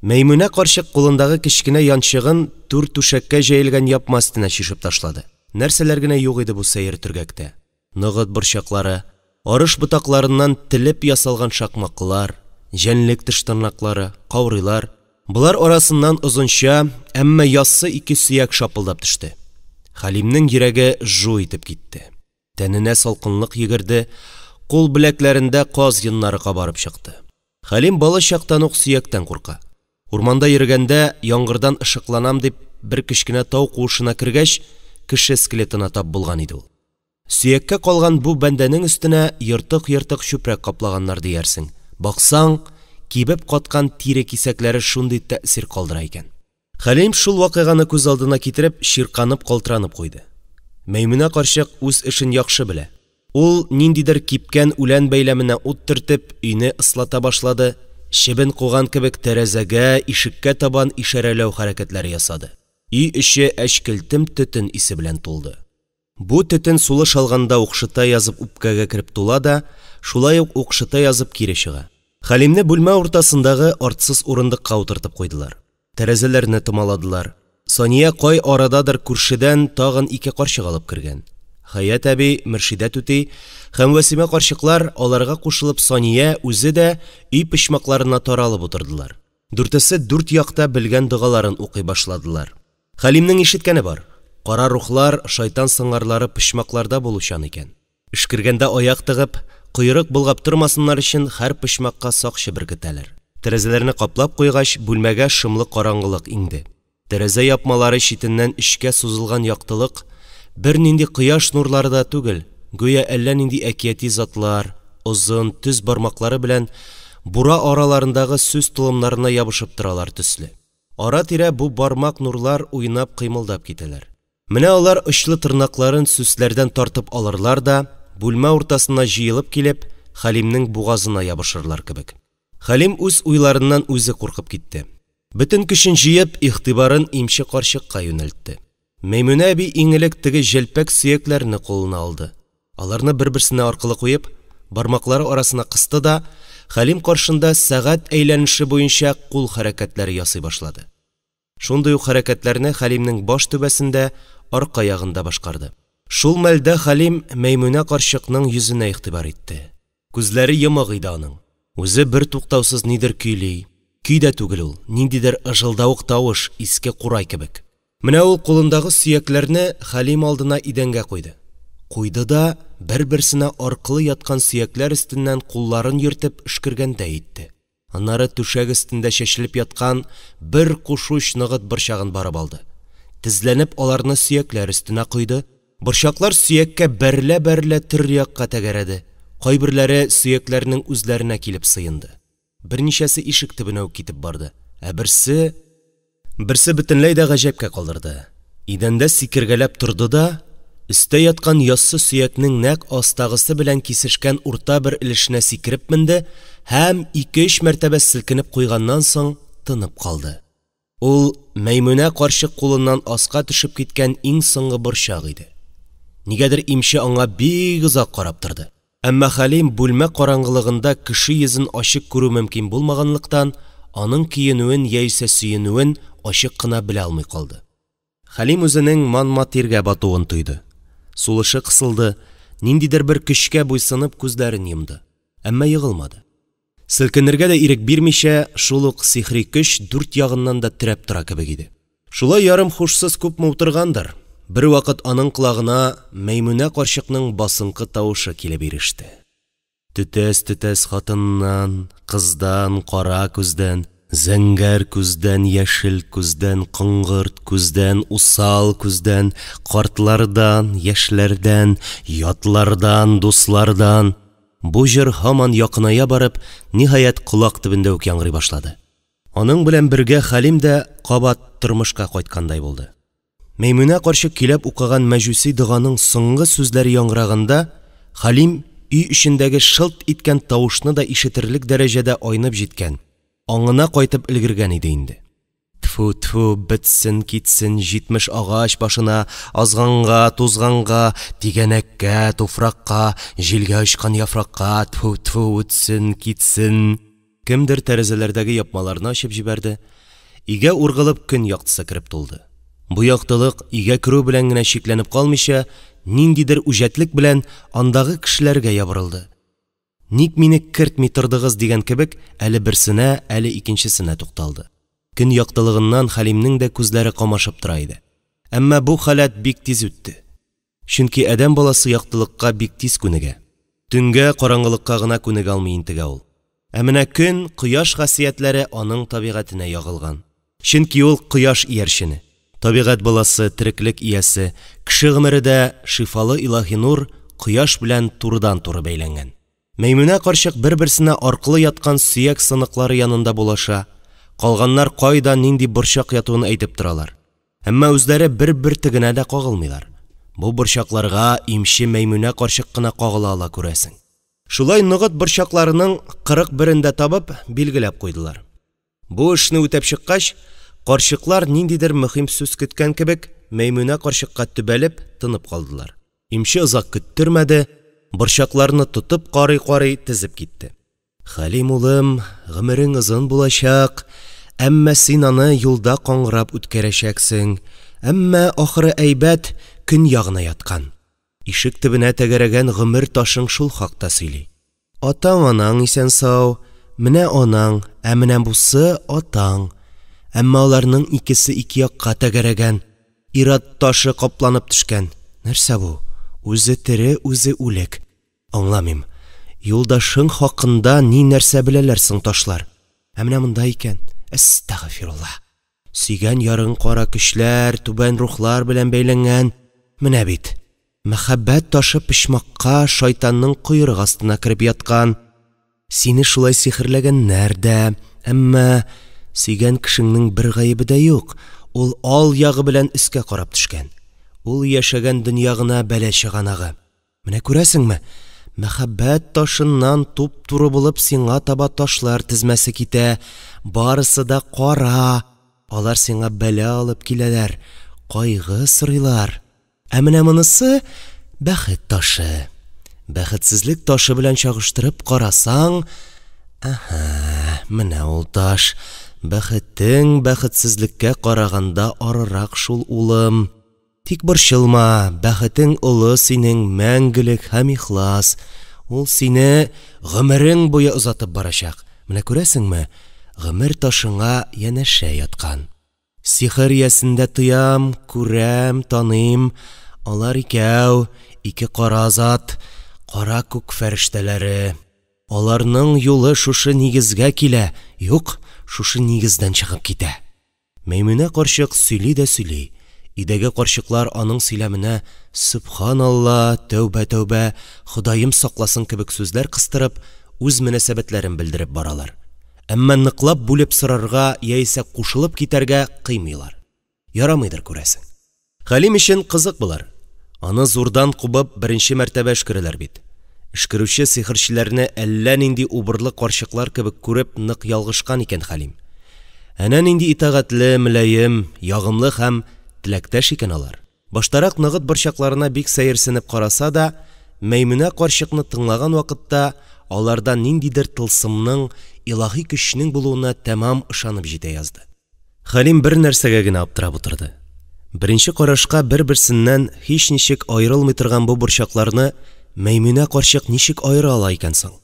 Мәймүнә карчык кулындагы кечкенә янчыгын түр түшәккә җәелгән япма өстенә чишеп ташлады. Нәрсәләр генә юк иде бу сәер төргәктә. Ногыт борчаклары, арыш ботакларыннан телеп ясалган шакмаклар, җәнлек теш-тырнаклары, каурыйлар. Болар арасыннан озынча, әмма яссы ике сөяк шапылдап төште. Хәлимнең йөрәге жу итеп китте. Тәненә салкынлык йөгерде, кул беләкләрендә каз йоннары кабарып чыкты. Хәлим бала чактан ук сөяктән курка. Урманда йөргәндә яңгырдан ышыкланам дип бер кечкенә тау куышына кергәч, кеше скелетына тап булган иде ул. Сөяккә калган бу бәндәнең өстенә ертык-ертык чүпрәк каплаганнар диярсең. Баксаң, кибеп каткан тире кисәкләре шундый тәэсир калдыра икән. Хәлим шул вакыйганы күз алдына китереп, чирканып калтыранып куйды. Мәймүнә карчык үз эшен яхшы белә. Ул ниндидер кипкән үлән бәйләменә ут төртеп, өйне ыслата башлады, чебен куган кебек тәрәзәгә, ишеккә табан ишарәләү хәрәкәтләре ясады. Өй эче әчкелтем төтен исе белән тулды. Бу төтен сулыш алганда укшыта язып үпкәгә кереп тула да, шулай ук укшыта язып кире чыга. Хәлимне бүлмә уртасындагы артсыз урындыкка утыртып куйдылар. Тәрәзәләрне томаладылар. Сания кай арададыр күршедән тагын ике карчык алып кергән. Хәят әби, Мөршидә түти һәм Вәсимә карчыклар аларга кушылып Сания үзе дә өй почмакларына таралып утырдылар. Дүртесе дүрт якта белгән догаларын укый башладылар. Хәлимнең ишеткәне бар. Кара рухлар, шайтан сыңарлары почмакларда булучан икән. Өшкергәндә аяк тыгып, койрык болгап тормасыннар өчен һәр почмакка сакчы беркетәләр. Тәрәзәләрне каплап куйгач, бүлмәгә шомлы караңгылык иңде. Тәрәзә япмалары читеннән эчкә сузылган яктылык бернинди кояш нурлары да түгел, гүя әллә нинди әкияти затлар, озын, төз бармаклары белән бура араларындагы сүс толымнарына ябышып торалар төсле. Ара-тирә бу бармак-нурлар уйнап кыймылдап китәләр. Менә алар очлы тырнакларын сүсләрдән тартып алырлар да, бүлмә уртасына җыелып килеп, Хәлимнең бугазына ябышырлар кебек. Хәлим үз уйларыннан үзе куркып китте. Бөтен көчен җыеп, игътибарын имче карчыкка юнәлтте. Мәймүнә әби иң элек теге җәлпәк сөякләрне кулына алды. Аларны бер-берсенә аркылы куеп, бармаклары арасына кысты да, Хәлим каршында сәгать әйләнеше буенча кул хәрәкәтләре ясый башлады. Шундый ук хәрәкәтләрне Хәлимнең баш түбәсендә, арка ягында башкарды. Шул мәлдә Хәлим Мәймүнә карчыкның йөзенә игътибар итте. Күзләре йомык иде аның. Үзе бертуктаусыз нидер көйли. Көй дә түгел ул, ниндидер ыжылдавык тавыш, иске курай кебек. Менә ул кулындагы сөякләрне Хәлим алдына идәнгә куйды. Куйды да, бер-берсенә аркылы яткан сөякләр өстеннән кулларын йөртеп өшкергәндәй итте. Аннары түшәк өстендә чәчелеп яткан бер кушуч ногыт борчагын барып алды. Тезләнеп аларны сөякләр өстенә койды. Борчаклар сөяккә бәрелә-бәрелә төрле якка тәгәрәде. Кайберләре сөякләрнең үзләренә килеп сыенды. Берничәсе ишек төбенә үк китеп барды. Ә берсе... Берсе бөтенләй дә гаҗәпкә калдырды. Идәндә сикергәләп торды да, өстә яткан яссы сөякнең нәкъ астагысы белән кисешкән урта бер өлешенә сикереп менде һәм ике-өч мәртәбә селкенеп куйганнан соң тынып калды. Ул Мәймүнә карчык кулыннан аска төшеп киткән иң соңгы борчак иде. Нигәдер имче аңа бик озак карап торды. Әмма Хәлим бүлмә караңгылыгында кеше йөзен ачык күрү мөмкин булмаганлыктан, аның көенүен яисә сөенүен ачык кына белә алмый калды. Хәлим үзенең манма тиргә батуын тойды. Сулышы кысылды, ниндидер бер көчкә буйсынып күзләрен йомды. Әмма егылмады. Селкенергә дә ирек бирмичә, шул ук сихри көч дүрт ягыннан да терәп тора кебек иде. Шулай ярым хушсыз күпме утыргандыр, бервакыт аның колагына Мәймүнә карчыкның басынкы тавышы килеп иреште. Төтәс-төтәс хатыннан, кыздан, кара күздән, зәңгәр күздән, яшел күздән, коңгырт күздән, усал күздән, картлардан, яшьләрдән, ятлардан, дуслардан. Бу җыр һаман якыная барып, ниһаять, колак төбендә үк яңгырый башлады. Аның белән бергә Хәлим дә кабат тормышка кайткандай булды. Мәймүнә карчык көйләп укыган мәҗүси доганың соңгы сүзләре яңгыраганда, Хәлим өй эчендәге шылт иткән тавышны да ишетерлек дәрәҗәдә айнып җиткән, аңына кайтып өлгергән иде инде. Тфү-тфү, бетсен, китсен, 70 агач башына, азганга, тузганга, тигәнәккә, туфракка, җилгә очкан яфракка, тфү-тфү, үтсен, китсен. Кемдер тәрәзәләрдәге япмаларны ачып җибәрде. Өйгә ургылып көн яктысы кереп тулды. Бу яктылык өйгә керү белән генә чикләнеп калмыйча, ниндидер үҗәтлек белән андагы кешеләргә ябырылды. Ник мине кертми тордыгыз дигән кебек, әле берсенә, әле икенчесенә тукталды. Көн яктылыгыннан Хәлимнең дә күзләре камашып тора иде. Әмма бу халәт бик тиз үтте. Чөнки адәм баласы яктылыкка бик тиз күнегә. Төнгә, караңгылыкка гына күнегә алмый интегә ул. Ә менә көн, кояш хасиятләре аның табигатенә ягылган. Чөнки ул кояш иярчене. Табигать баласы, тереклек иясе, кеше гомере дә шифалы илаһи нур, кояш белән турыдан-туры бәйләнгән. Мәймүнә карчык бер-берсенә аркылы яткан сөяк сыныклары янында булаша, калганнар кайда нинди борчак ятуын әйтеп торалар. Әмма үзләре бер бөртегенә дә кагылмыйлар. Бу борчакларга имче Мәймүнә карчык кына кагыла ала күрәсең. Шулай ногыт борчакларының 41-ен дә табып, билгеләп куйдылар. Бу эшне үтәп чыккач, карчыклар ниндидер мөһим сүз көткән кебек, Мәймүнә карчыкка төбәлеп, тынып калдылар. Имче озак көттермәде, борчакларны тотып карый-карый тезеп китте. Хәлим улым, гомерең озын булачак, әмма син аны юлда каңгырап үткәрәчәксең, әмма ахыры әйбәт, көн ягына яткан. Ишек төбенә тәгәрәгән гомер ташың шул хакта сөйли. Атаң-анаң исән-сау, менә анаң, ә менә бусы атаң. Әмма аларның икесе ике якка тәгәрәгән, ир-ат ташы капланып төшкән. Нәрсә бу? Үзе тере, үзе үлек. Аңламыйм. Юлдашың хакында ни нәрсә беләләр соң ташлар? Ә менә монда икән. Әстәгъфирулла. Сөйгән ярың кара көчләр, түбән рухлар белән бәйләнгән. Менә бит. Мәхәббәт ташы почмакка, шайтанның койрык астына кереп яткан. Сине шулай сихерләгәннәр дә, әмма Сөйгән кешеңнең бер гаебе дә юк, ул ал ягы белән өскә карап төшкән. Ул яшәгән дөнья гына бәла чыганагы. Менә күрәсеңме, мәхәббәт ташыннан туп-туры булып сиңа таба ташлар тезмәсе китә, барысы да кара, алар сиңа бәла алып киләләр, кайгы сорыйлар. Ә менә монысы – бәхет ташы. Бәхетсезлек ташы белән чагыштырып карасаң, әһә, менә ул таш. Бәхетең бәхетсезлеккә караганда арырак шул, улым. Тик борчылма, бәхетең олы синең, мәңгелек һәм ихлас. Ул сине гомерең буе озатып барачак. Менә күрәсеңме, гомер ташыңа янәшә яткан. Сихер иясен дә тоям, күрәм, таныйм. Алар икәү, ике кара зат, кара күк фәрештәләре. Аларның юлы шушы нигезгә килә, юк, шушы нигездән чыгып китә. Мәймүнә карчык сөйли дә сөйли. Өйдәге карчыклар аның сөйләменә «Сөбханалла, тәүбә-тәүбә, Ходаем сакласын» кебек сүзләр кыстырып, үз мөнәсәбәтләрен белдереп баралар. Әмма ныклап бүлеп сорарга яисә кушылып китәргә кыймыйлар. Ярамыйдыр, күрәсең. Хәлим өчен кызык болар. Аны зурдан кубып беренче мәртәбә өшкерәләр бит. Өшкерүче сихерчеләрне әллә нинди убырлы карчыклар кебек күреп нык ялгышкан икән Хәлим. Әнә нинди итагатьле, мөлаем, ягымлы һәм теләктәш икән алар. Баштарак ногыт борчакларына бик сәерсенеп караса да, Мәймүнә карчыкны тыңлаган вакытта аларда ниндидер тылсымның, илаһи көчнең булуына тәмам ышанып җитә язды. Хәлим бер нәрсәгә генә аптырап утырды. Беренче карашка бер-берсеннән һичничек аерылмый торган бу борчакларны Мәймүнә карчык ничек аера ала икән соң?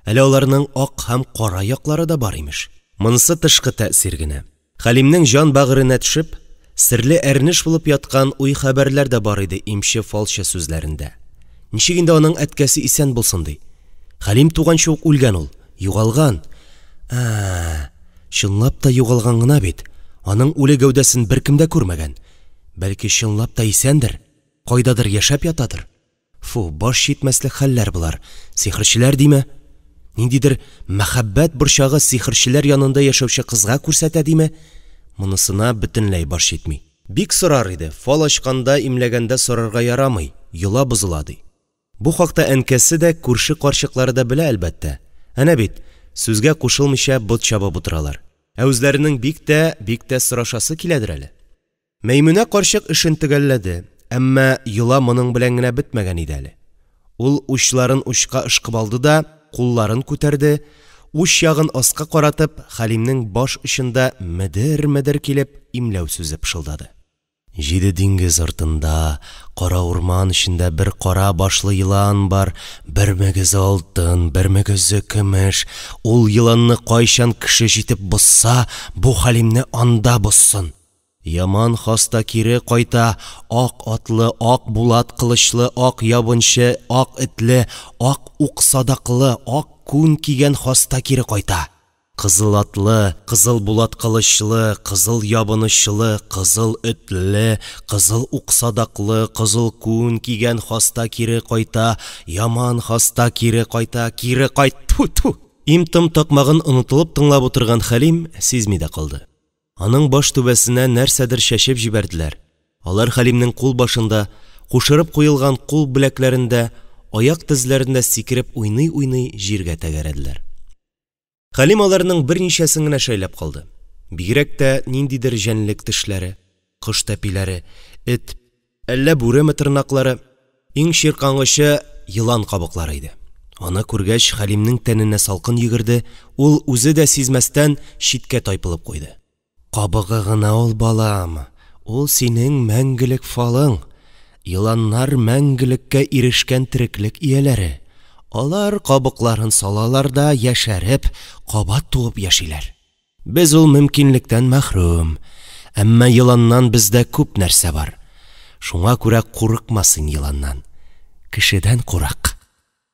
Әле аларның ак һәм кара яклары да бар, имеш. Монысы тышкы тәэсир генә. Хәлимнең җан бәгыренә төшеп, серле әрнеш булып яткан уй-хәбәрләр дә бар иде имче-фалчы сүзләрендә. Ничек инде аның әткәсе исән булсын ди? Хәлим туганчы ук үлгән ул, югалган. Ә, чынлап та югалган гына бит. Аның үле гәүдәсен беркем дә күрмәгән. Бәлки, чынлап та исәндер, кайдадыр яшәп ятадыр. Фу, баш җитмәслек хәлләр болар. Сихерчеләр диме? Ниндидер мәхәббәт борчагы сихерчеләр янында яшәүче кызга күрсәтә диме? Монысына бөтенләй баш җитми. Бик сорар иде, фал ачканда, имләгәндә сорарга ярамый, йола бозыла, ди. Бу хакта әнкәсе дә, күрше карчыклары да белә, әлбәттә. Әнә бит, сүзгә кушылмыйча бот чабып утыралар. Ә үзләренең бик тә, бик тә сорашасы киләдер әле. Мәймүнә карчык эшен төгәлләде, әмма йола моның белән генә бетмәгән иде әле. Ул учларын учка ышкып алды да, кулларын күтәрде, уч ягын аска каратып, Хәлимнең баш очында медер-медер килеп, имләү сүзе пышылдады. Җиде диңгез артында, кара урман эчендә бер кара башлы елан бар, бер мөгезе алтын, бер мөгезе көмеш. Ул еланны кайчан кеше җитеп бозса, бу Хәлимне анда бозсын. Яман хаста кире кайта, ак атлы, ак булат кылычлы, ак ябынчы, ак этле, ак ук садаклы, ак күн кигән хаста кире кайта. Кызыл атлы, кызыл булат кылычлы, кызыл ябынычлы, кызыл этле, кызыл ук садаклы, кызыл күн кигән хаста кире кайта, яман хаста кире кайта, кире кайт... Тьфу-тьфу! Им-том такмагын онытылып тыңлап утырган Хәлим сизми дә калды. Аның баш түбәсенә нәрсәдер чәчеп җибәрделәр. Алар Хәлимнең кул башында, кушырып куелган кул беләкләрендә, аяк тезләрендә сикереп уйный-уйный җиргә тәгәрәделәр. Хәлим аларның берничәсен генә шәйләп калды. Бигрәк тә ниндидер җәнлек тешләре, кош тәпиләре, эт, әллә бүреме тырнаклары, иң чиркангычы елан кабыклары иде. Аны күргәч, Хәлимнең тәненә салкын йөгерде, ул үзе дә сизмәстән читкә тайпылып куйды. Кабыгы гына ул, балам, ул синең мәңгелек фалың. Еланнар мәңгелеккә ирешкән тереклек ияләре. Алар кабыкларын салалар да, яшәреп, кабат туып яшиләр. Без ул мөмкинлектән мәхрүм. Әмма еланнан бездә күп нәрсә бар. Шуңа күрә курыкма син еланнан. Кешедән курык.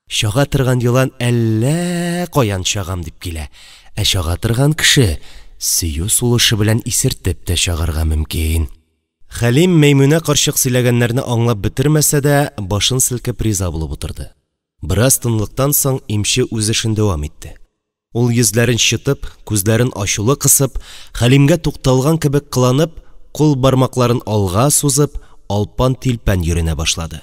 Чага торган елан әллә каян чагам дип килә, ә чага торган кеше сөю сулышы белән исертеп тә чагарга мөмкин. Хәлим Мәймүнә карчык сөйләгәннәрне аңлап бетермәсә дә, башын селкеп риза булып утырды. Бераз тынлыктан соң имче үз эшен дәвам итте. Ул йөзләрен чытып, күзләрен ачулы кысып, Хәлимгә тукталган кебек кыланып, кул бармакларын алга сузып, алпан-тилпән йөренә башлады.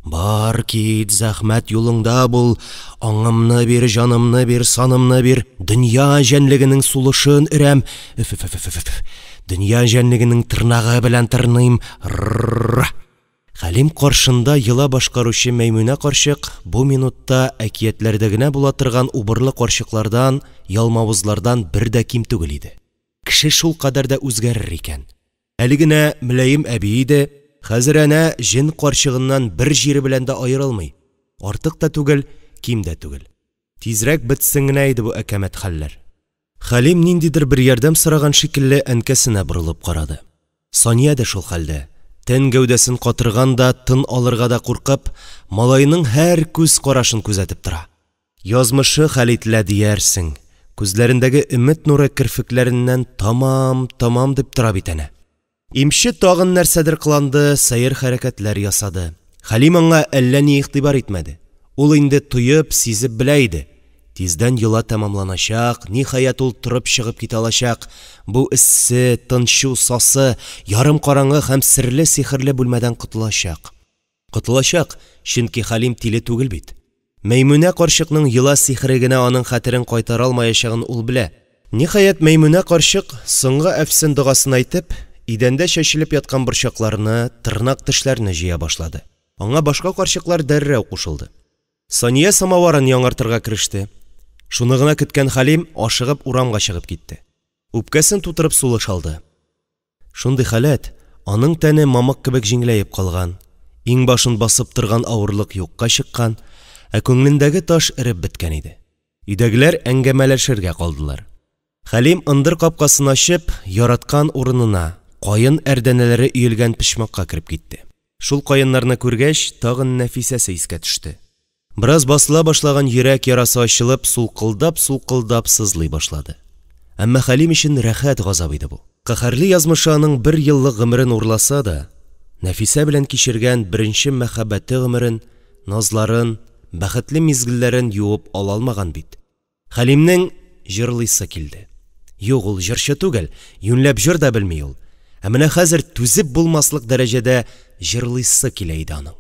«Бар кит, зәхмәт, юлыңда бул! Аңымны бир, җанымны бир, санымны бир! Дөнья җәнлегенең сулышын өрәм! Өф-ф-ф! Дөнья җәнлегенең тырнагы белән тырныйм! Р-р-р!» Хәлим каршында йола башкаручы Мәймүнә карчык бу минутта әкиятләрдә генә була торган убырлы карчыклардан, ялмавызлардан бер дә ким түгел иде. Кеше шулкадәр дә үзгәрер икән. Әле генә мөлаем әби иде, хәзер әнә җен карчыгыннан бер җире белән дә аерылмый, артык та түгел, ким дә түгел. Тизрәк бетсен генә иде бу әкәмәт хәлләр. Хәлим ниндидер бер ярдәм сораган шикелле әнкәсенә борылып карады. Сания дә шул хәлдә, тән-гәүдәсен катырган да, тын алырга да куркып, малаеның һәр күз карашын күзәтеп тора. Язмышы хәл ителә диярсең, күзләрендәге өмет нуры керфекләреннән тамам, тамам дип тора бит әнә. Имче тагын нәрсәдер кыланды, сәер хәрәкәтләр ясады. Хәлим аңа әллә ни игътибар итмәде. Ул инде тоеп, сизеп белә иде. Тиздән йола тәмамланачак, ниһаять ул торып чыгып китә алачак, бу эссе, тынчу, сасы, ярым караңгы һәм серле-сихерле бүлмәдән котылачак. Котылачак, чөнки Хәлим тиле түгел бит. Мәймүнә карчыкның йола сихере генә аның хәтерен кайтара алмаячагын ул белә. Ниһаять, Мәймүнә карчык, соңгы әфсен догасын әйтеп, идәндә чәчелеп яткан борчакларны, тырнак-тешләрне җыя башлады. Аңа башка карчыклар дәррәү кушылды. Сания самаварын яңартырга кереште. Шуны гына көткән Хәлим ашыгып урамга чыгып китте. Үпкәсен тутырып сулыш алды. Шундый халәт, аның тәне мамык кебек җиңеләеп калган, иңбашын басып торган авырлык юкка чыккан, ә күңелендәге таш эреп беткән иде. Өйдәгеләр әңгәмәләшергә калдылар. Хәлим ындыр капкасын ачып, яраткан урынына, каен әрдәнәләре өелгән почмакка кереп китте. Шул каеннарны күргәч, тагын Нәфисәсе искә төште. Бераз басыла башлаган йөрәк ярасы ачылып, сулкылдап-сулкылдап сызлый башлады. Әмма Хәлим өчен рәхәт газап иде бу. Каһәрле язмышы аның бер еллык гомерен урласа да, Нәфисә белән кичергән беренче мәхәббәте гомерен, назларын, бәхетле мизгелләрен юып ала алмаган бит. Хәлимнең җырлыйсы килде. Юк, ул җырчы түгел, юньләп җыр да белми ул. Ә менә хәзер түзеп булмаслык дәрәҗәдә җырлыйсы килә иде аның.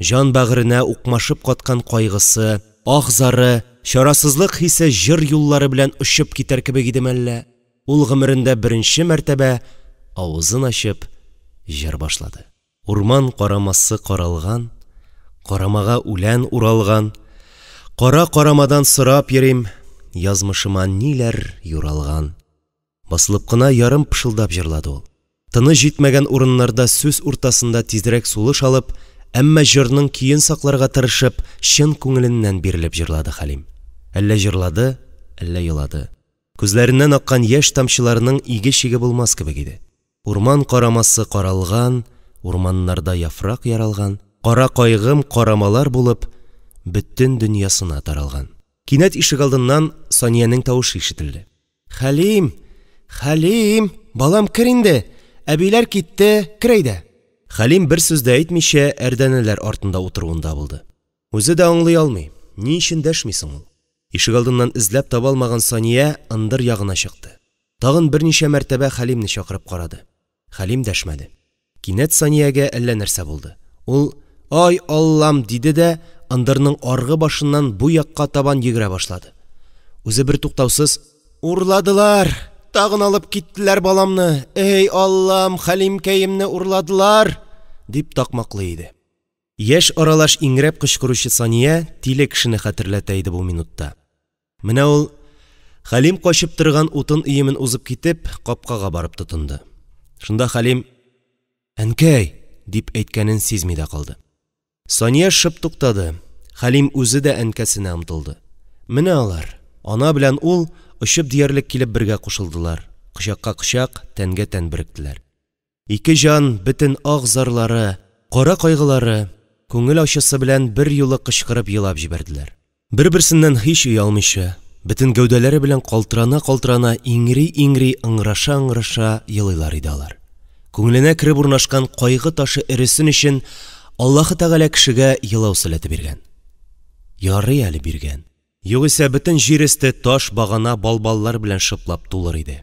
Җан бәгыренә укмашып каткан кайгысы, ах-зары, чарасызлык хисе җыр юллары белән очып китәр кебек иде мәллә? Ул гомерендә беренче мәртәбә авызын ачып җыр башлады. Урман карамасы каралган, карамага үлән уралган, кара карамадан сорап йөрим, язмышыма ниләр юралган. Басылып кына ярым пышылдап җырлады ул. Тыны җитмәгән урыннарда сүз уртасында тизрәк сулыш алып, әмма җырның көен сакларга тырышып, чын күңеленнән бирелеп җырлады Хәлим. Әллә җырлады, әллә елады. Күзләреннән аккан яшь тамчыларының иге-чиге булмас кебек иде. Урман карамасы каралган, урманнарда яфрак яралган, кара кайгым карамалар булып, бөтен дөньясына таралган. Кинәт ишегалдыннан Саниянең тавышы ишетелде. «Хәлим! Хәлим! Балам, кер инде! Әбиләр китте, кер әйдә!» Хәлим бер сүз дә әйтмичә әрдәнәләр артында утыруында булды. Үзе дә аңлый алмый, ни өчен дәшми соң ул? Ишегалдыннан эзләп таба алмаган Сания ындыр ягына чыкты. Тагын берничә мәртәбә Хәлимне чакырып карады. Хәлим дәшмәде. Кинәт Саниягә әллә нәрсә булды. Ул «Ай, Аллам!» диде дә ындырның аргы башыннан бу якка табан йөгерә башлады. Үзе бер туктаусыз «Урладылар! Тагын алып киттеләр баламны! Эй, Аллам, Хәлимкәемне урладылар!» дип такмаклый иде. Яшь аралаш иңрәп кычкыручы Сания тиле кешене хәтерләтә иде бу минутта. Менә ул Хәлим качып торган утын өемен узып китеп, капкага барып тотынды. Шунда Хәлим «Әнкәй!» дип әйткәнен сизми дә калды. Сания шып туктады, Хәлим үзе дә әнкәсенә омтылды. Менә алар, ана белән ул, очып диярлек килеп бергә кушылдылар, кочакка кочак, тәнгә тән беректеләр. Ике җан бөтен ах зарлары, кара кайгылары, күңел ачысы белән бер юлы кычкырып елап җибәрделәр. Бер-берсеннән һич оялмыйча, бөтен гәүдәләре белән калтырана-калтырана, иңри-иңри, ыңгыраша-ыңгыраша елыйлар иде алар. Күңеленә кереп урнашкан кайгы ташы эресен өчен Аллаһы Тәгалә кешегә елау сәләте биргән. Ярый әле биргән. Югыйсә бөтен җир өсте таш багана-балбаллар белән шыплап тулыр иде.